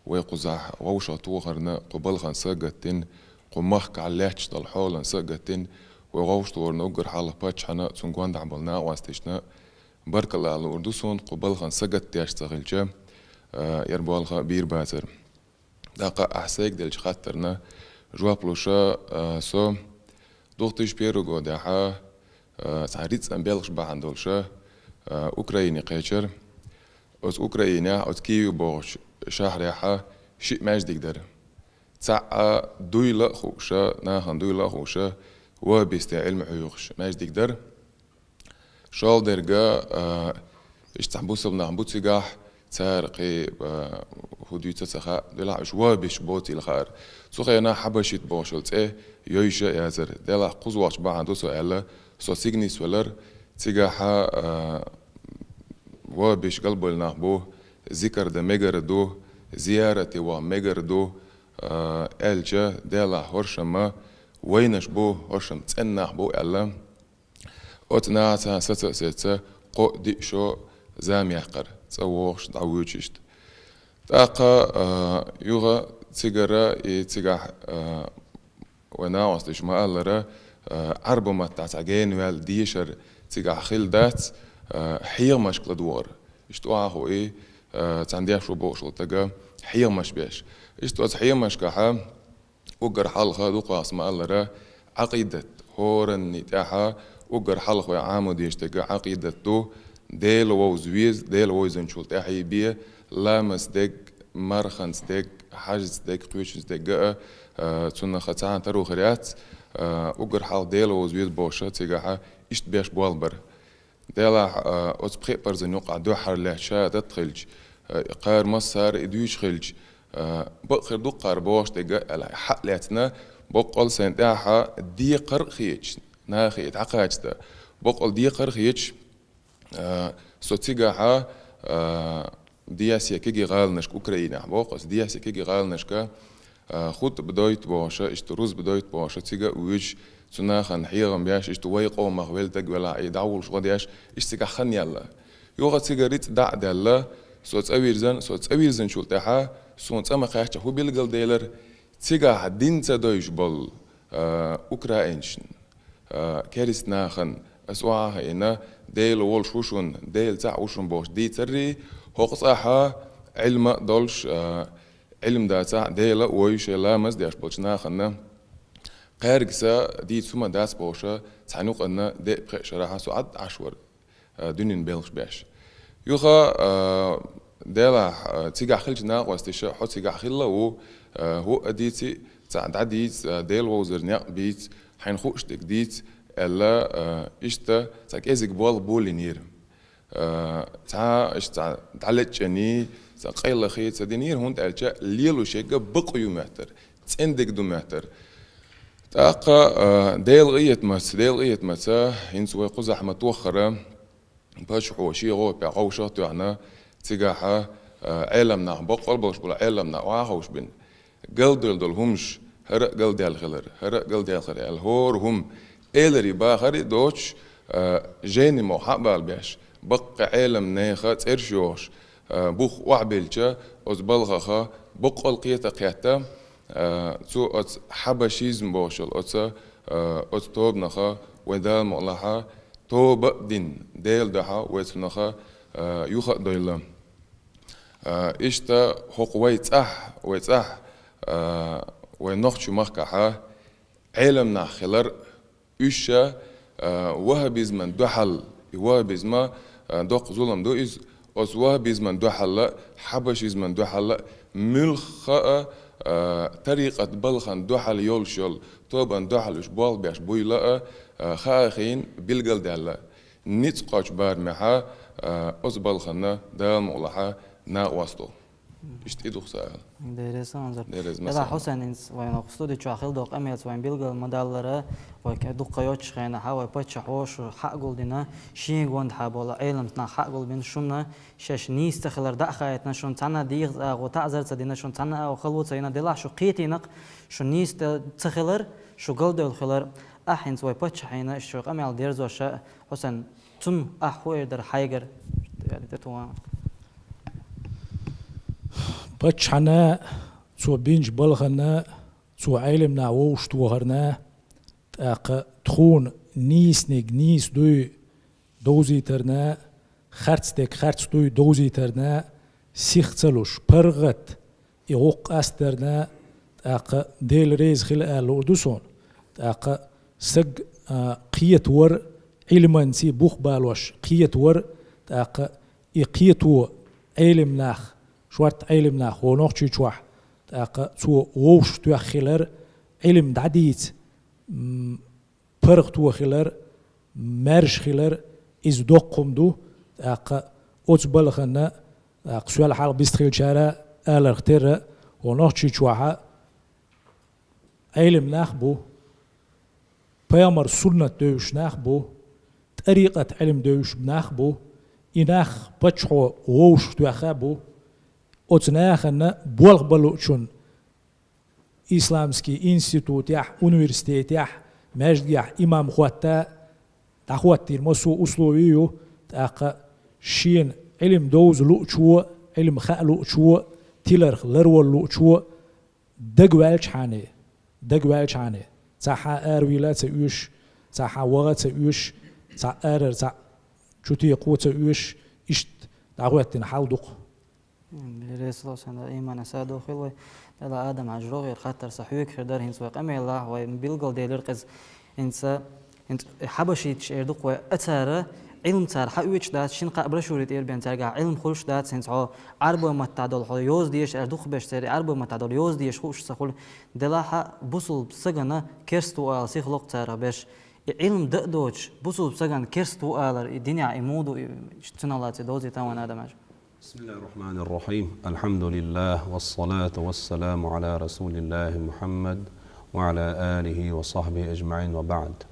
вай кхузахь вовшахтохарна, кху балхана са а гаттина, кху махкахь лаьтташ долу хьолана са а гаттина, вай вовшахтохарна уггар хьалха паччахьна, цуьнан гондахь болу накъосташна баркалла луур ду суна, кху балхана са гатдеш ца хилча, э, яра болх бийр бацара. ТӀаккха ахь сайга деллачу хаттарна жоп луш, а, со две тысячи первый годехь, а, цхьа рицкъан белхаш бахьана долуш, а, Украине кхечира. Оцу Украинехь, оцу Киев бохучу шахьарехь шиъ маьждиг дара. Цхьаъ дуйла а хууш, нахана дуйла а хууш, ваххабистийн Ӏилма хьоьхуш маьждиг дара. ШолгӀа дерг, а, иштта цхьа бусалба нах бу цигахь, цара кхин, а, хӀун дуьйцу ца хаьа, делахь уьш ваххабисташ боцийла хаьара. Цу хенахь хьабашит бохуш йолу цӀе йовзаш а яцара. Делахь кхуза вахча бахьана ду со аьлла, со цига нисвелира, цигахь, а, ваххабисташ галбевлла нах бу, зикар дан мегар ду, зиярате ваха мегар ду, а, аьлча, делахь хӀоршам вайнаш бу, хӀоршам цӀена нах бу аьлла. Оцу нахаца саца а сецна, кхо-диъ шо зама яьккхира, цӀа вогӀуш дӀавоьдуш иштта. ТӀаккха, а, юха цигара и цигахь, а, вайн накъосташа ма-аллара, а, Ӏарба маттахь цхьа генаваьлла дешар цигахь хилла дац, а, хьехамашка ладогӀар. Иштта охьахуу и, а, цхьана деш ву бохуш волу стага хьехамаш беш. Иштта оцу хьехамашкахь, уггар хьалха дукхахболчара ма-аллара, Ӏакъидат, хӀоранна тӀехь уггар хьалха вай Ӏамо дезаш дерг Ӏакъидат ду, Дела вовза веза, Дела вовзанчул тӀаьхьа бен, ламазца дерг, марханца дерг, хьажца дерг, кхечуьнца дерг а, а, цунах цхьа а таро хир яц, а, уггар хьалха Дела вовза веза бохуш цигахь иштта беш болх бара. Делахь, а, оцу пхеа парзан юкъахь дуьххьара лаьтташ шахӀадат хилча, а, кхара массара а и дуьйцуш хилча, а, бакъ хир ду-кх кхара бохуш дерг аьлла, хьа а лаьцна, боккъал сайна тӀехь декхар а хеташ, нахе и дӀакхачадан, боккъал декхар а хеташ, а, со цигахь, а, дехьа-сехьа кегий гӀаланашка, Украинехь боху аса, дехьа-сехьа кегий гӀаланашка, а, хутба дойту бохуш, иштта рузба дойту бохуш, цига а вуьйцуш, цу нахана хьехам беш, иштта вай къомах велла стаг велахь, и дӀавуллуш гӀо деш, иштта цигахь хан яьлла. Юха цига рицкъ дӀа а даьлла, со цӀа вирзина, со цӀа вирзинчул тӀаьхьа суна цӀа ма-кхаьчча хӀун билгалделира, цигахь дин ца девзаш болу, а, украинцашна, а, керста нахана, аса охьа а хиъна, Дела волуш ву шуна, Дела цхьаъ ву шуна бохуш дийцаррий, хӀокху цӀахь Ӏилма а долуш, а, Ӏилма дацахь а, Дела а вой шайн ламаз деш болчу нахана кхаьрга са дийца хӀума дац бохуша, цхьана юкъанна деа-пхеа шарахьа со Ӏад Ӏаш вара, а, дуьненан белхаш беш. Юха, а, делахь, а, цигахь хиллачу накъосташа, хьо цигахь хилла а ву, а, хӀуъа дийци, цхьаъ дӀадийца, а, Дела вовзар некъ бийца, хьайна хууш дерг дийца, аьлла, а, иштта цхьа кӀезиг болх болийнера. Э, цхьа, иштта цхьа дӀалечкъаний, цхьа къайлахий ца динера, хӀунда аьлча лелош ерг бакъ ю моьттара, цӀена дерг ду моьттара. ТӀаккха, э, Делан къинхетамца, Делан къинхетамца, хӀинца вай кхузахь ма-тоххара, паччахьо шен гӀопехь гӀовшах а тоьхна, цигахьа, э, Ӏелам нах, баккъал болуш болу Ӏелам нах охьаховшабина. Галдаьлла долу хӀумаш, хӀара а галдаьлла хилар, хӀара а галдаьлла хилар аьлла, хӀора хӀума эларий бахарий доцуш, а, жайнийн могӀа хьа а бала беш, баккхий Ӏелам нехан цӀераш йохуш, а, бух охьабелча, оцу балхаха баккъал кхета а кхетта, а, цо оцу хьабашизм бохуш йолу оцу, а, оцу тобанаха вай Дала мукъалахьа тоба а дина, Делан дуьхьа вай цунах, а, юха а дойла. А, иштта хӀокху вай цӀахь, вай цӀахь, а, вай нохчийн махкахьа Ӏелам нах хилар, уьш, а, ваххабизман дуьхьал, и ваххабизма, а, доккха зулам ду иза, оцу ваххабизман дуьхьал а, хьабашизман дуьхьал а, муьлхха а, а, тарикъат балхан дуьхьал йолуш йолу, тобан дуьхьал уьш болх беш буйла а, а, хаахийна билгалдаьлла. Ницкъ кхочу барамехьа, а, оцу балхана Дала мукъалахьа накъост ву. Иштта и ду-кх сан ала. Дерриза анзар. Дерриза Эла масала. Хьусайн, хӀинца вайн студи чохь хилла долу къамелаца вайн билгал ма-даллара, вай ке-, дуккха йоцчу хенахьа вай паччахьо шу хьа а гулдина, шен гондахьа болу Ӏелам нах хьа а гулбина, шуна шаьш нийса ца хилар дӀа а хаийтина, шуна цхьанна дегӀаца агӀо таӀзар ца дина, шуна цхьанна агӀо хало ца йина, делахь шу кхетийнакх, шу нийса ца хилар, шу галдевлла хилар, ахь хӀинца вай паччахьна иштта шу къамел дерзоша, Хьусайн, цунна ахь хӀун эр дара хьайгара? Паччахьна, цо бинчу балхана, цо Ӏелам нах вовшахтохарна, тӀаккха тхуна нийсаниг нийса дуй довзийтарна, харц дерг харц дуй довзийтарна, сих ца луш, паргӀат и гӀуллакх къастдарна, тӀаккха Дела реза хила ала луур ду суна. ТӀаккха саг, а, кхетавар, Ӏилманций бух балош кхетавар, тӀаккха и кхето Ӏелам нах, шорта Ӏелам нах хӀокху Нохчийчохь, тӀаккха цо вовшахтоьхна хилар, Ӏилма дӀадийца, м, паргӀато хилар, маьрша хилар, иза доккха хӀума ду, тӀаккха оцу балхана, тӀаккха сол хьалха бистхиллачара аларх терра, хӀокху Нохчийчохьа Ӏелам нах бу, пайхамар суннат девзаш нах бу, тӀарикъат Ӏилма девзаш нах бу, и нах паччахьо вовшахтоьхна бу, оцу нахана болх бан луучунна исламский институтехь, университетехь, маьждигехь имам хӀотта, дӀахӀоттийна массо а условий ю, тӀаккха шена Ӏилма довза луучо, Ӏилма хаа луучо, тиларх ларвала луучо дагаваьлчхьана, дагаваьлчхьана, цхьа хьан аравийла а ца оьшуш, цхьа хьан ваха а ца оьшуш, цхьа арара цхьа чу текхо а ца оьшуш, иштта дӀахӀоьттина хьал ду-кх. М, реза ло сан, имана садо хила вай. Дела Адам-Хьаьжа, рогӀера хаттар сан хьоьга хир дара, хӀинца вай къамелахь, вай билгалделира-кх иза. ХӀинца, хӀинца хьабашиташ эр ду-кх вай, а цара, Ӏилма цара хьаоьцуш дац, шина-кхаа брошюри тӀера бен цаьргахь Ӏилма хуьлуш дац, хӀинца хьо Ӏарбойн маттахь долу хьо йоза дезаш аьлла дукха берш церан Ӏарбойн маттахь долу йоза дезаш хууш ца хуьлу. Делахь а бусулба сагана керста ву ала сих ло-кх царах берш. И Ӏилма дан а доцуш, бусулба сагана керста ву алар, и динехь и муха ду, и цуьнан лаьцна довзийта вайн, Адам-Хьаьжа. بسم الله الرحمن الرحيم. الحمد لله والصلاة والسلام على رسول الله محمد وعلى آله وصحبه أجمعين وبعد.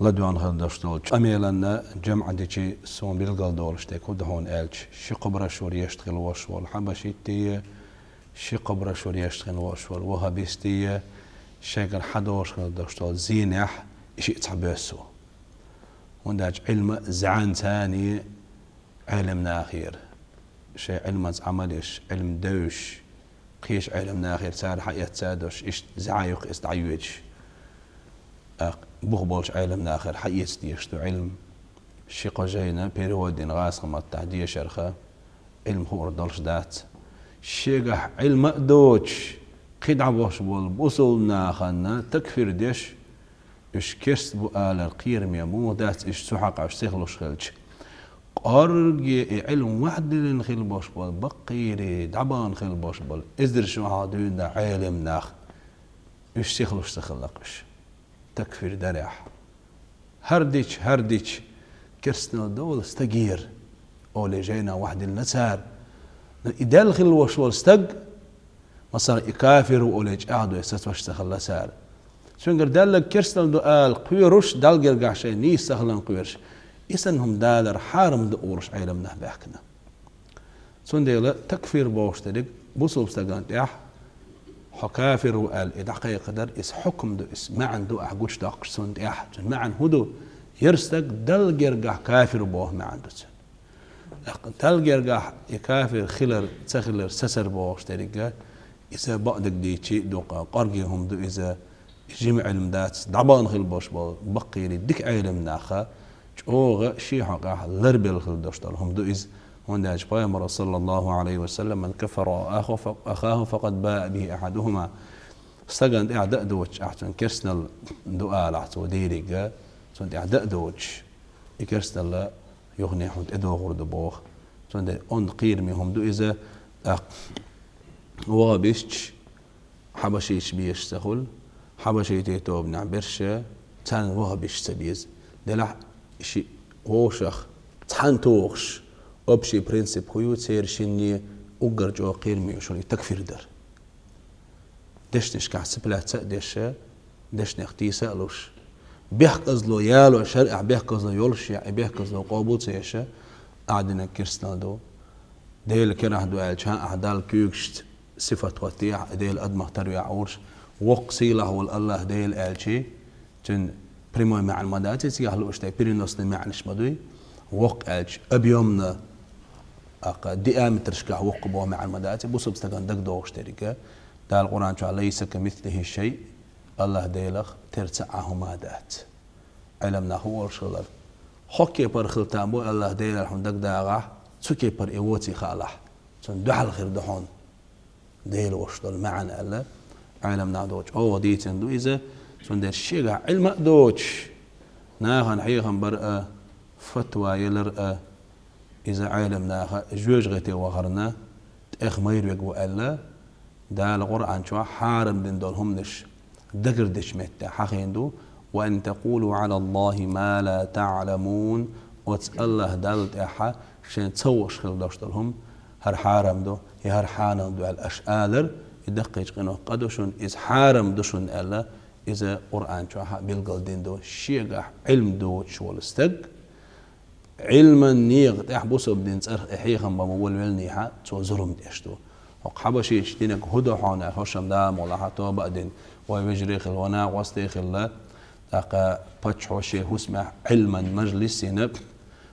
ЛадоьгӀна хир долуш долчу къамелана жамӀ дичи суна билгалдолуш дерг хӀун ду хьуна аьлча, ши кхо брошюра ешна хилла волуш волу хьабашитти, ши кхо брошюра ешна хилла волуш волу ваххабисти, шайгара хьадолуш хир долуш долу зенехь и шиъ цхьабоьссу. ХӀунда аьлча Ӏилма зӀаьнца царна Ӏелам нахера, шайн Ӏилманца Ӏамал еш, Ӏилма девзаш, кхечу Ӏелам нахера цара хьаэцна а долуш, иштта зӀе юккъе иза дӀайоьдуш. ТӀаккха бух болчу Ӏелам нахера хьаэца дезаш ду Ӏилма. Ши-кхо жайна перевод дина гӀазкхийн маттахь дешарх, Ӏилма хуур долуш дац. Шегахь Ӏилма а доцуш, кхидӀа бохуш болу бусулнахана такфир деш, уьш керст бу алар кхераме муха дац, уьш цу хьакъ уьш сихлуш хилча. Къорге и Ӏилма вахдиллина хила бохуш болу баккхийрий, дӀабахана хила бохуш болу эзар шо хьалха дуьйна Ӏелам нах, уьш сихлуш ца хилла уьш. Такфир дарехь. ХӀара дича, хӀара дича, керстанал долу стагера, олий жайна вахдиллина цара. Но и Далла хила ваш волу стаг, масала, и кафир ву олий чӀагӀдой сацош ца хилла цара. Цуьнгара Далла керстанал ду ала кхоьруш, Далла гергахь шайн нийса ца хилан кхоьруш. И санна хӀума далар хьарам ду олуш Ӏелам нах баьхкина. Цундела такфир бохуш дерг бусулба стагана тӀехь, хьо кафир ву аьлла, и дӀакхайкхадар, иза хьукм ду, иза маьӀна ду ахь гучудоккхуш цунна тӀехь. Цуьнан маьӀна хӀун ду? ХӀара стаг Далла гергахь кафир боху маьӀна ду цуьнан. ТӀаккха Далла гергахь и кафир хилар, ца хилар, сацар бохуш дерг, иза бакъдерг дийцча а дукха къорге хӀума ду иза, жима Ӏилма дац, дӀабахана хила бохуш болу баккхийрий, дика Ӏелам наха, чӀогӀа шен хьокъехь ларбелла хила долуш долу хӀума ду иза. ХӀунда аьлча Пайхамара, саллаллаху Ӏалайхи ва саллам: «Ман каффара ахаху фа-, ахаху факъад баа бихи ахьадухума». Стагана тӀехь дан а доцуш, ахь цуьнан керстанал ду алахь цо дийриг, цунна тӀехь дан а доцуш, и керстанал юхане хьуна тӀедогӀур ду боху. Цундела онда кхераме хӀума ду иза, тӀаккха вахабисташ, хьабашиташ безаш ца хуьлу, хьабашитийн тобанехь берш, царна вахабисташ ца беза. Делахь ши вовшах цхьаьна тухуш, общий принцип хӀун ю церан шинне, уггар чӀогӀа кхераме ю шуна и такфир дар. Дешнашкахь цепляться а деш, дешнех тийса а луш, бехказло яло, шарӀехь бехказло йолуш я, и бехказло къобал ца еш, ахь динарг керстанал ду, Делан карахь ду аьлча, ахь Далла куьйгашца сифат хӀоттехь, Делан адамах тарвехь олуш, воккха сийлахь волу АллахӀ Дела аьлчи, цуьнан прямой маьӀна ма дац, цигахь лууш тӀе переносный маьӀнаш ма дуй, воккха аьлча, объёмно, тӀаккха диаметрашкахь воккха боху маьӀна ма дац, бусалба стагана дагадогӀуш дерг. Дала Къуръан чохь: «Лайса камислихи шай», АллахӀ Делах тера ца а хӀума дац. Ӏелам нах хӀун олуш хилар? Хьо кепара хила там бу АллахӀ Делера хьуна дагадагӀахь, цу кепара и воций хаалахь, цунна дуьхьал хир ду хьуна Дела волуш долу маьӀна аьлла, Ӏелам нах догӀу чӀогӀа дийцина ду иза, цундела шегахь Ӏилма а доцуш, нахана хьехам бар а, фатва ялар а, иза Ӏелам наха жоьжахате вахарна тӀех майра вег ву аьлла, Дала Къуръан чохь хьарам дина долу хӀуманаш дагардечу метте хьахийна ду: «Ва ан такъулу Ӏала Аллахи ма ла таъламун», оцу АллахӀ Далла тӀехь шайн ца хууш хила долуш долу хӀума, хӀара хьарам ду, я хӀара хьанал ду аьлла аша алар, и даккхийчу къинойх къа ду шуна, иза хьарам ду шуна аьлла, иза Къуръан чохь а билгал дина ду, шегахь Ӏилма доцуш волу стаг, Ӏилман некъа тӀехь бусалба дин цӀарах и хьехам бан ма волавеллинехь, цо зулам деш ду. ХӀокху хьабашийчу динаг хӀун до хьуна аьлла, хӀоршам да а молахь, тоба а дина, вай вежарий хилла, вай накъостий хилла, тӀаккха паччахьо шен хӀусамехь Ӏилман мажлис йина,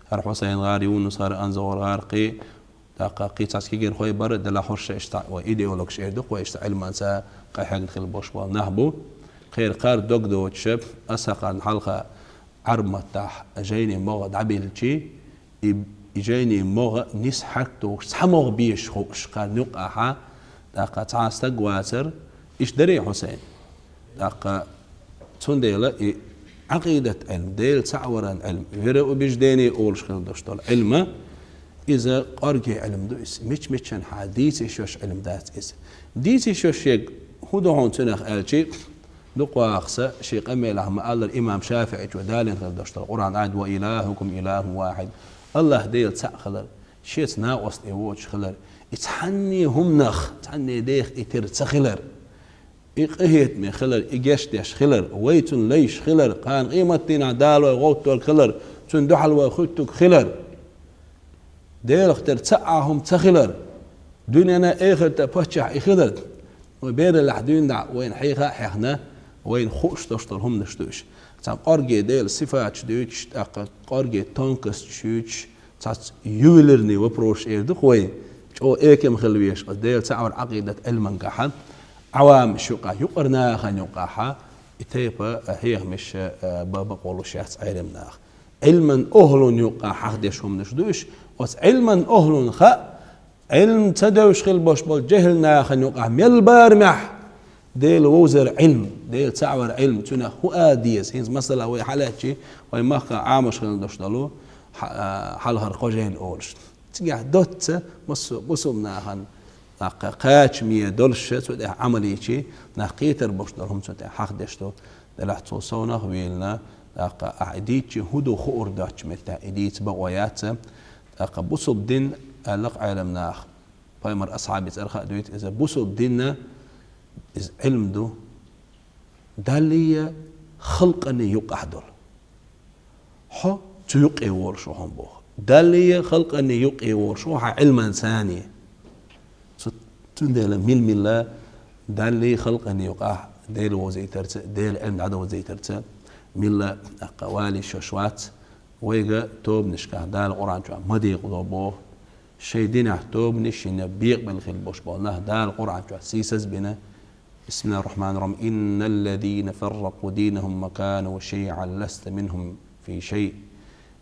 хӀара Хьусайн-гӀар, Юнус-гӀар, Анзор-гӀар кхин, тӀаккха кхин цхьацца кегийрхой бара, делахь хӀорш иштта вай идеологаш эр ду-кх вай, иштта Ӏилманца къахьегна хила болуш болу нах бу. Кхеран кхар дог доцуш, аса хьалха Ӏарб маттахь жайни могӀа дӀабилчи, и, и жайни могӀа нис хьарк тухуш, цхьа могӀа безаш хууш кхарна юккъахьа, тӀаккха цхьа стаг вацара, иштта дарий, Хьусайн? ТӀаккха цундела и Ӏакъидат Ӏилма, Дела цхьаъ варан Ӏилма, вероубеждение олуш хила долуш долу Ӏилма, иза къорге Ӏилма ду иза, мича-мичанхьа дийца йиш йолуш Ӏилма дац иза. Дийца йиш йолуш ерг хӀун ду хьуна цунах аьлчи, дукха вахса шен къамелахь ма-аллара имам ШафиӀичо далийна хила долуш долу Къуръан аят: «Ва илахукум илахун вахид». АллахӀ Дела цхьаъ хилар, шеца накъост и воцуш хилар, и цхьанне хӀуманах, цхьанне дех и тера ца хилар, и къинхетаме хилар, и гечдеш хилар, вай цунна лайш хилар, кхана къематдийнахь Дала вай гӀовтталг хилар, цунна дуьхьал вай хуьттуг хилар. Делах тера цхьа а хӀума ца хилар, дуьненна, эхартан паччахь и хилар, вай бераллехь дуьйна дӀа вайна хьеха а хьехна, вайна хууш долуш долу хӀуманаш ду уьш. Цхьа къорге Делан сифаташ дуьйцуш, тӀаккха къорге тонкосташ юьйцуш, цхьацца ювелирный вопрос эр ду-кх вай, чӀогӀа экам хила везаш, оцу Дела цхьаъ вар Ӏакъидат Ӏилмангахьа, Ӏавамаш юкъахь, юкъара нахана юкъахьа, и тайпа хьехамаш, а, бан бакъо луш яц Ӏелам наха. Ӏилман охӀлун юкъахь хьахдеш хӀуманаш ду уьш, оцу Ӏилман охӀлун хаьа, Ӏилма ца девзаш хила болаш болча жехӀил нахана юкъахь мел барамехь Дела вовзар Ӏилма, Дела цаӀ вар Ӏилма, цунах хӀун ала деза? ХӀинца масала вай хьалаьцча, вай махкахь Ӏамош хила долаш долу хьа-, а, хьалхара кхо жайна олуш. Цигахь доцца массо а бусулба нахана, тӀаккха кхачаме долуш, цу тӀехь Ӏамал йича, нах кхетар болуш долу хӀума цу тӀехь хьахдеш ду. Делахь цул совнах а вийлина, тӀаккха ахь и дийцча хӀун ду хуур доцчу меттехь, и дийца бакъо яц. ТӀаккха бусулба дин аьлла-кх Ӏеламнаха, пайхамар асхьабий цӀарах а дуьйцу, иза бусулба динна, иза Ӏилма ду, Даллий халкъаний юкъахь долу. Хьо цу юкъе волуш ву хьуна боху. Даллий халкъаний юкъе волуш ву хьан Ӏилман цани. Цу-, цундела мил-милла Даллий халкъаний юкъахь Дела вовзийтарца, Дела Ӏилма дӀадовзийтарца, милла тӀаккха валий шош вац, вайга тобанашкахь Дала Къуръан чохь ма декъало боху. Шайн динехь тобанаш йина бекъабелла хила болуш болу нах Дала Къуръан чохь сийсаз а бина, بسم الله الرحمن الرحيم. إن الذين فرقوا دينهم وكانوا شيعا لست منهم في شيء.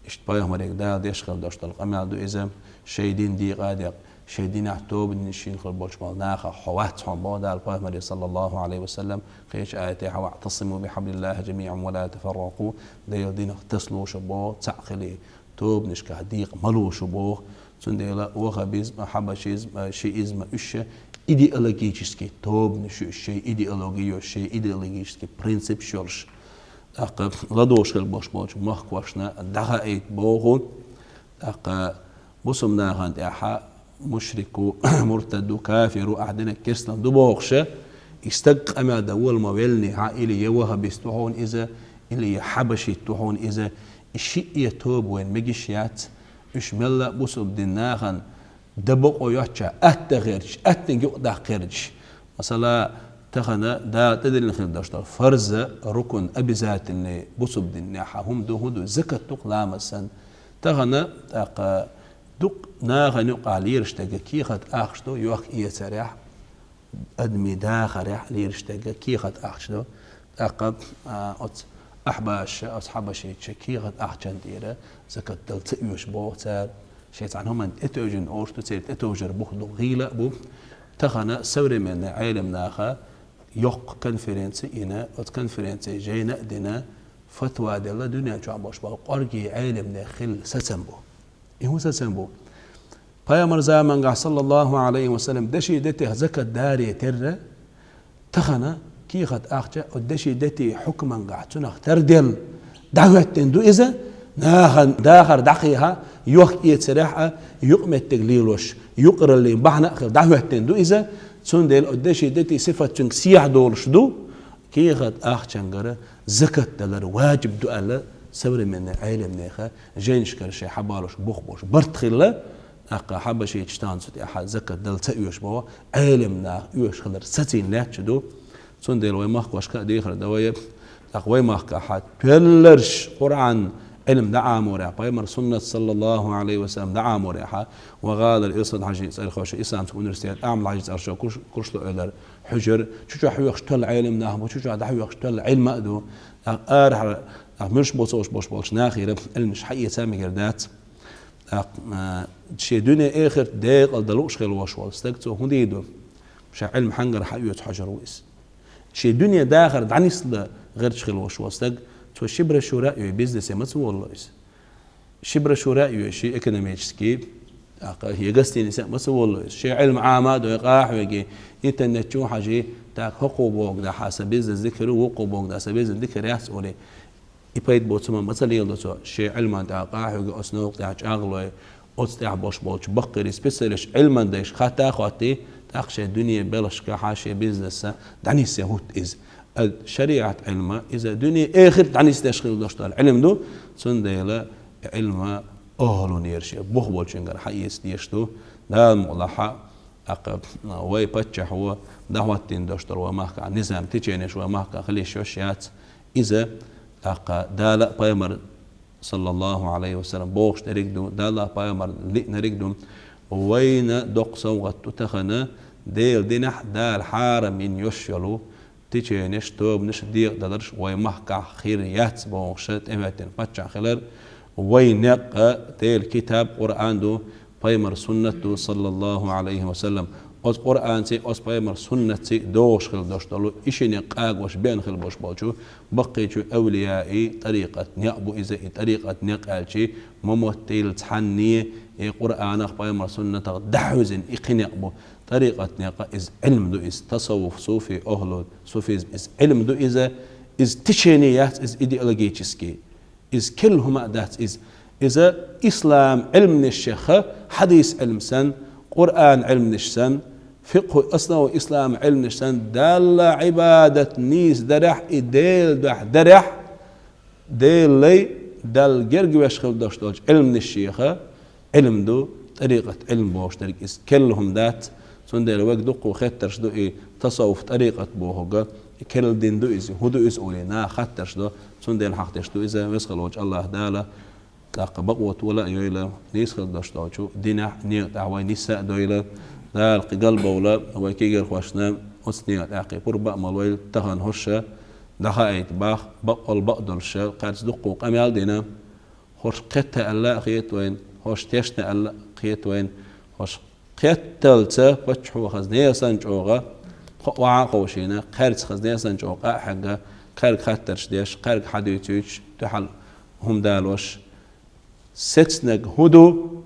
Иштта пайхамаре Дала деш хила долуш долу къамел ду иза, шайн дин декъа а декъна, шайн динехь тобанаш йина хила болуш болу нахах хьо вац хьуна боху Дала пайхамаре, саллаллаху Ӏалайхи ва саллам, кхечу аятехь: واعتصموا بحبل الله جميعا ولا تفرقوا, Делан динах тасалуш а боху, цхьаъ хилий, тобанашкахь декъа ма луш а боху. Цундела ваххабизм, хьабашизм, шиизм, уьш идеологический тобанаш ю, шайн идеологи йолуш, шайн идеологический принципаш йолуш. ТӀаккха ладугӀуш хила болуш болчу махкошна дӀахаийта боху. ТӀаккха бусулба нахана тӀехь мушрику, муртаду, кафиру, ахь динах керстан ду бохуша, и стаг къамел дан вола ма веллинехь, или я ваххабист ву хьуна иза, или я хьабашит ву хьуна иза, и шиъ а тоба вайн мегаш яц, уьш мелла а бусулба дин нахана дан бакъо йоцчохь, атта гӀерташ, аттаниг юкъадаккха гӀерташ. Масала, тахана Дала тӀедиллина хила долуш долу фарз, рукун, обязательный бусулба динехь хӀума ду, хӀун ду, закат ду-кх ламаз санна. Тахана, тӀаккха, дукха нахана юкъахь лелаш дерг кехат ахча ду, йохк-эцарехь, адамийн дахарехь лелаш дерг кехат ахча ду. ТӀаккха, а, оцу ахьбаша, оцу хьабашийча кехат ахчан тӀера закат дала ца оьшу боху цара. Шайн цхьана хӀуманна тӀетевжина олуш ду, церан тӀетовжар бух ду, гӀийла а бу. Тахана современный Ӏелам наха йоккха конференци йина, оцу конференци жайна а дина, фатва делла дуьнен чохь болуш болу кӀоргий Ӏелам нех хилла сацам бу. И хӀун сацам бу? Пайхамар замангахь, саллаллаху Ӏалайхи ва саллам, деши детех закат даре терра, тахана кехат ахча оцу деши дети хьукмангахь цунах тарделла дӀахӀоьттина ду иза, нахана дахар дӀакхехьа, йохк-эцарехь а, юкъаметтиг лелош, юкъараллин бахьана а хилла дӀахӀоьттина ду иза, цундела оцу деши дети сифат цуьнга сехьа долуш ду, кехат ахчангара закат далар ваджиб ду аьлла, современный Ӏелам неха жайнашкара шайн хьабалуш бух болуш барт хилла, тӀаккха хьабашийча тахана цу тӀехь закат дала ца оьшу боху, Ӏелам наха оьшу хилар сацийна лаьтташ ду. Цундела вай махкошка а дехар дан вай, тӀаккха вай махкахь тоьлларш Къуръан Ӏилма дӀаӀаморехь, пайхамар суннат, саллаллаху Ӏалайхи ва саллам, дӀаӀаморехь, ва гӀалара Илсад Хьажин цӀерхоша исламский университет, Ахьмад Хьажин цӀерхоша Куш-, Куршлу Ӏуьллар, хьуьжар, чу чохь хьоьхуш тоьлла Ӏелам нах бу, чу чохь дӀахьоьхуш тоьлла Ӏилма а ду. ТӀаккха арахьара, тӀаккха муьлш боцуш болуш болчу нахера Ӏилмаш хьаэца мегар дац. ТӀаккха, а, шен дуьне-эхарт декъал дан лууш хила волуш волу стаг, цо хӀун дийр ду? Ша Ӏилма хьангара хьаоьцу хьожур ву иза. Шен дуьне дахар дӀанисла гӀерташ хила волуш волу стаг, цо ши брошюра а йой, бизнесе ма ца волло иза. Ши брошюра а йой, ши экономический, тӀаккха я гостиница а ма ца волло иза. Шен Ӏилма Ӏама а дой, къахьоьгий, интернет чу хьажий, тӀаккха хӀокхо бохург дӀа хьан сан бизнес дика хир ву, вукхо бохург дӀа сан бизнес дика хир яц олий. И пайда боцу хӀума ма ца леладо цо, шен Ӏилман тӀехь къахьоьгу, оцу новкъа тӀехь чӀагӀлой, оцу тӀехь болуш болчу баккхийрий специалисташ Ӏилман дайша хатта а хоттий, тӀаккха шен дуьне белхашкахьа, шен бизнесса дӀанисъян хӀутту иза. Ад шариӀат Ӏилма, иза дуьне-эхарт дӀанисдеш хила долуш долу Ӏилма ду, цундела и Ӏилма охӀлунера шен бух болчуьнгара хьаэца дезаш ду, Дала мукъалахь, тӀаккха вай паччахьо дӀахӀоттийна долуш долу вай махкахь низам, теченеш вай махкахь хила йиш йолуш яц. Иза, тӀаккха Дала а, пайхамар, саллаллаху Ӏалайхи ва саллам, бохуш дерг ду, Дала а, пайхамар лиънарг ду, вайна доккха совгӀат ду тахана, Делан динехь Дала хьарам йина йолуш йолу теченеш, тобанаш, декъадаларш вай махкахь хир яц бохуша тӀехӀоьттина паччахь хилар, вай некъ а Делан китаб Къуръан ду, Пайхамар суннат ду, саллаллаху алейхи ва саллам. Оцу Къуръанций, оцу пайхамар суннатций догӀуш хила долуш долу, и шинне къагош бен хила болуш болчу баккхийчу эвлияий тӀарикъат некъ бу иза, и тӀарикъат некъ аьлчи, ма моттийла цхьанне, и Къуръанах, пайхамар суннатах дӀахьуьзина и кхин некъ бу. ТӀарикъат некъа иза Ӏилм ду иза, тасаввуф, суфи, охьлу, суфизм, иза Ӏилм ду иза, иза течение яц, иза идеологический. Иза керла хӀума а дац иза. Иза ислам Ӏилманашха, хьадис Ӏилма санна, Къуръан Ӏилманаш санна, фикъхӀу, основу ислам Ӏилманаш санна, Далла Ӏибадат нийса дарехь, и Делан дуьхьа дарехь, Делан лай, Далла герга веш хила долуш долчу Ӏилманашха, Ӏилм ду, тӀарикъат Ӏилм бохуш дерг иза керла хӀума дац. Цундела вайга дуккха хеттарш ду и тасаввуф тӀарикъат бохург, и керла дин ду иза, хӀун ду иза олий, наха хаттарш до. Цундела хьахдеш ду иза, веза хила волчу Аллах Дала тӀаккха бакъо тола а йойла, нийса хила долуш долчу динехь, некъа тӀехь вай нисса а дойла. Дала кхин галбовла вай кегийрхошна, оцу некъа тӀехь кхин пурба а молойла, тахана хӀорш дӀахаийта бах, бакъволу бакъ долуш, кхаьрца дуккха къамел а дина. ХӀорш кхетта аьлла а хета вайна, хӀорш тешна аьлла а хета вайна, хӀорш кхетталца паччахьо хаза нехан санна чӀогӀа, кхо охьа а кховшийна, кхаьрца хаза нехан санна чӀогӀа къа а хьегна, кхаьрга хаттарш деш, кхаьрга хьадуьйцуьйтуш, дуьхьал хӀума далош. Сецнарг хӀун ду,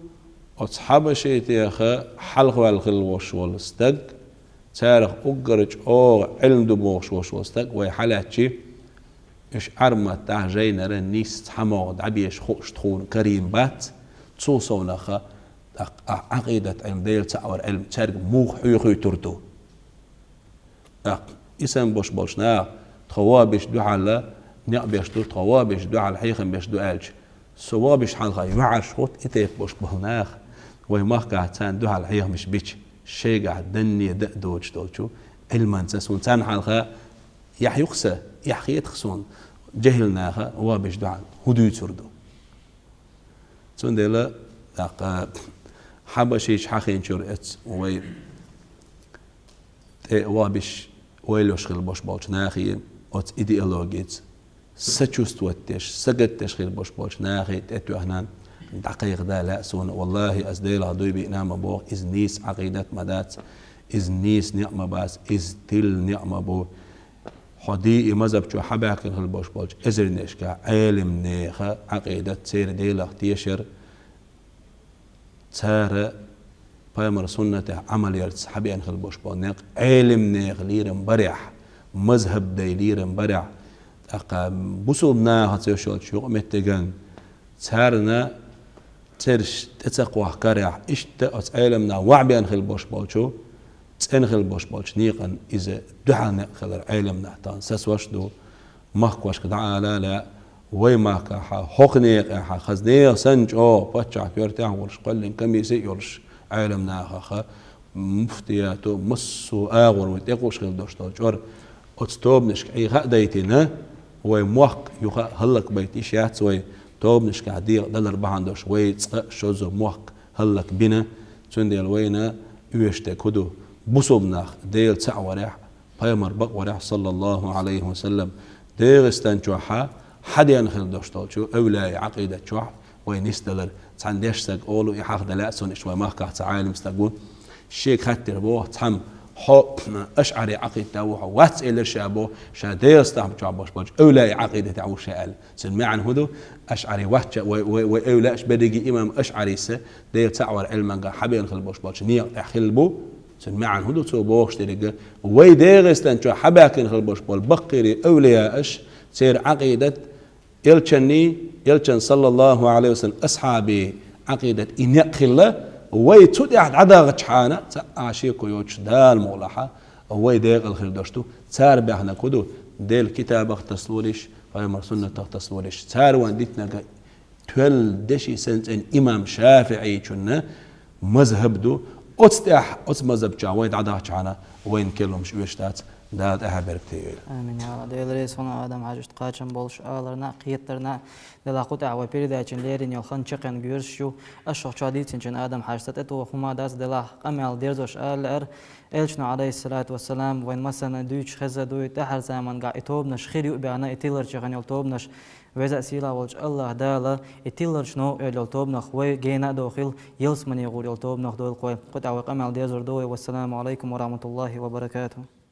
оцу хьабашийтеха хьалхаваьлла хила волуш волу стаг, царах уггар чӀогӀа Ӏилма ду бохуш волуш волу стаг вай хьалаьцчи, уьш Ӏарматтахь жайнара нийсса цхьамогӀа дӀабеша хууш тхуна карийна бац, цул совнаха, тӀаккха ахь Ӏакъидат Ӏилма, Дела цхьаъ вара Ӏилма, цаьрга муха хьоьхуьйтур ду? ТӀаккха и санна бош болчу наха, тхо вабиш дуьхьал некъ беш ду, тхо вабиш дуьхьал хьехам беш ду аьлча, со вабиш хьалха юьхьӀаьржа хӀутту и тайпа бош болу наха. Вай махкахь царна дуьхьал хьехамаш бича, шайгахь данне дан а доцуш долчу Ӏилманца суна царна хьалха эхь ю-кх сан, эхь хета-кх суна, жехӀил наха вабиш дуьхьал хӀун дуьйцур ду. Цундела, тӀаккха, хьабашийчу хьахийначуьра эцу вай тӀе вабиш ойла йеш хила бош болчу нахе, оцу идеологица сочувствовать деш, сагатдеш хила бош болчу нахе тӀетоьхна дӀакхайкхада лаьа суна. Валлахи, ас Делах дуй биъна а ма боху, иза нийса Ӏакъидат ма дац, иза нийса некъ ма бац, иза тилла некъ ма бу. Хьо дийи мазхаб чу хьабаьхкина хила бош болчу эзарнашкахь Ӏелимнеха Ӏакъидат, церан Делах тешар, цара пайхамар суннатехь Ӏамал ярца хьабеана хила бош болу некъ, Ӏелимнеха лерам барехь, мазхаб дай лерам барехь, тӀаккха бусулба нахаца йолчу юкъаметтиган царна церш тӀе ца кхохкарехь, иштта оцу Ӏелам нах ваӀ беана хила бош болчу, цӀена хила бош болчу некъан иза дуьхьал некъ хилар Ӏелам нах тахана сацош ду. Махкошка дӀаала а лаьа, вай махкахьа, хӀокху некъехьа, хаза нехан санна чӀогӀа паччахь коьртехь а волуш, кхоьллин комисси а йолуш, Ӏелам нахаха, муфтиято, массо а агӀор вай тӀекхуш хила долуш долу чӀор, оцу тобанашка Ӏеха а дайтина, вай мохк юха а хӀаллакбайта йиш яц вай, тобанашкахь декъа далар бахьана долуш, вай цкъа а шозза мохк хӀаллакбина, цундела вайна оьшург хӀун ду, бусулба нах Дела цхьаъ варехь, пайхамар бакъ варехь, саллаллаху Ӏалайхи ва саллам, ДегӀастан чохьа хьадеана хила долуш долчу эвлаяй Ӏакъидат чохь вай нисдалар. Цхьана дешна стаг олу, и хьахда лаьа суна, иштта вай махкахь цхьа Ӏелам стаг ву. Шега хаттар боху, цхьамма хьо ашӀари Ӏакъидатехь ву, хьо вац элира ша боху, ша ДегӀастан чохь бош болчу эвлаяй Ӏакъидатехь ву ша аьлла. Цуьнан маьӀна хӀун ду? АшӀари вац ша, вай, вай, вай эвлаяаш берриге имам АшӀарис Дела цхьаъ вар Ӏилманга хьабеана хила бош болчу некъа тӀехь хилла бу. Цуьнан маьӀна хӀун ду цо бохуш деррига? Вай ДегӀастан чохь хьабаьхкина хила бош болу баккхийри эвлияаш, церан Ӏакъидат, элчанний, элчан саллаллаху Ӏалайхи ва саллам асхьабий Ӏакъидат и некъ хилла, вай цу тӀехь дӀадахчахьана, цхьа а шеко йоцуш Дала мукъалахьа, вай декъала хир долуш ду. Цара баьхнарг хӀун ду? Делан китабах тасалур йиш, пайхамар суннатах тасалур йиш. Цара вайна дитинарг тоьлла деши санна цӀена имам ШафиӀийчунна мазхаб ду. Оцу тӀехь, оцу мазхаб чохь вай дӀадахчахьана, вайна керла хӀумаш оьшуш дац. Дала тӀехьа беркате йойла. Амин, я Аллах. Дела реза хуьлда, Адам-Хьажа, иштта кхачам болуш аларна, кхетарна, делахь кху тӀехь вай передачина лерина йолу хан чекхъян гӀерташ ю. Ас шух чохь дийцинчу Адам-Хьажас тӀетоха хӀума дац, делахь къамел дерзош ала лаьара, Элчано, Ӏалайхиссалату вассалам, вайн массарна дуьйцуш хезна дуй, тӀаьхьара заманахь и тобанаш хир ю баьхна, и тиларчу хана йолу тобанаш, Веза а, сийлахь волчу Аллах Дала и тиларчу новкъа йолу тобанах вай гена а дохийла, ялсамане гӀур йолу тобанах дойла вай. Кху тӀехь вай къамел дерзор ду вай. Вассаламу Ӏалайкум ва рахьматуллахӀи ва баракатухӀ.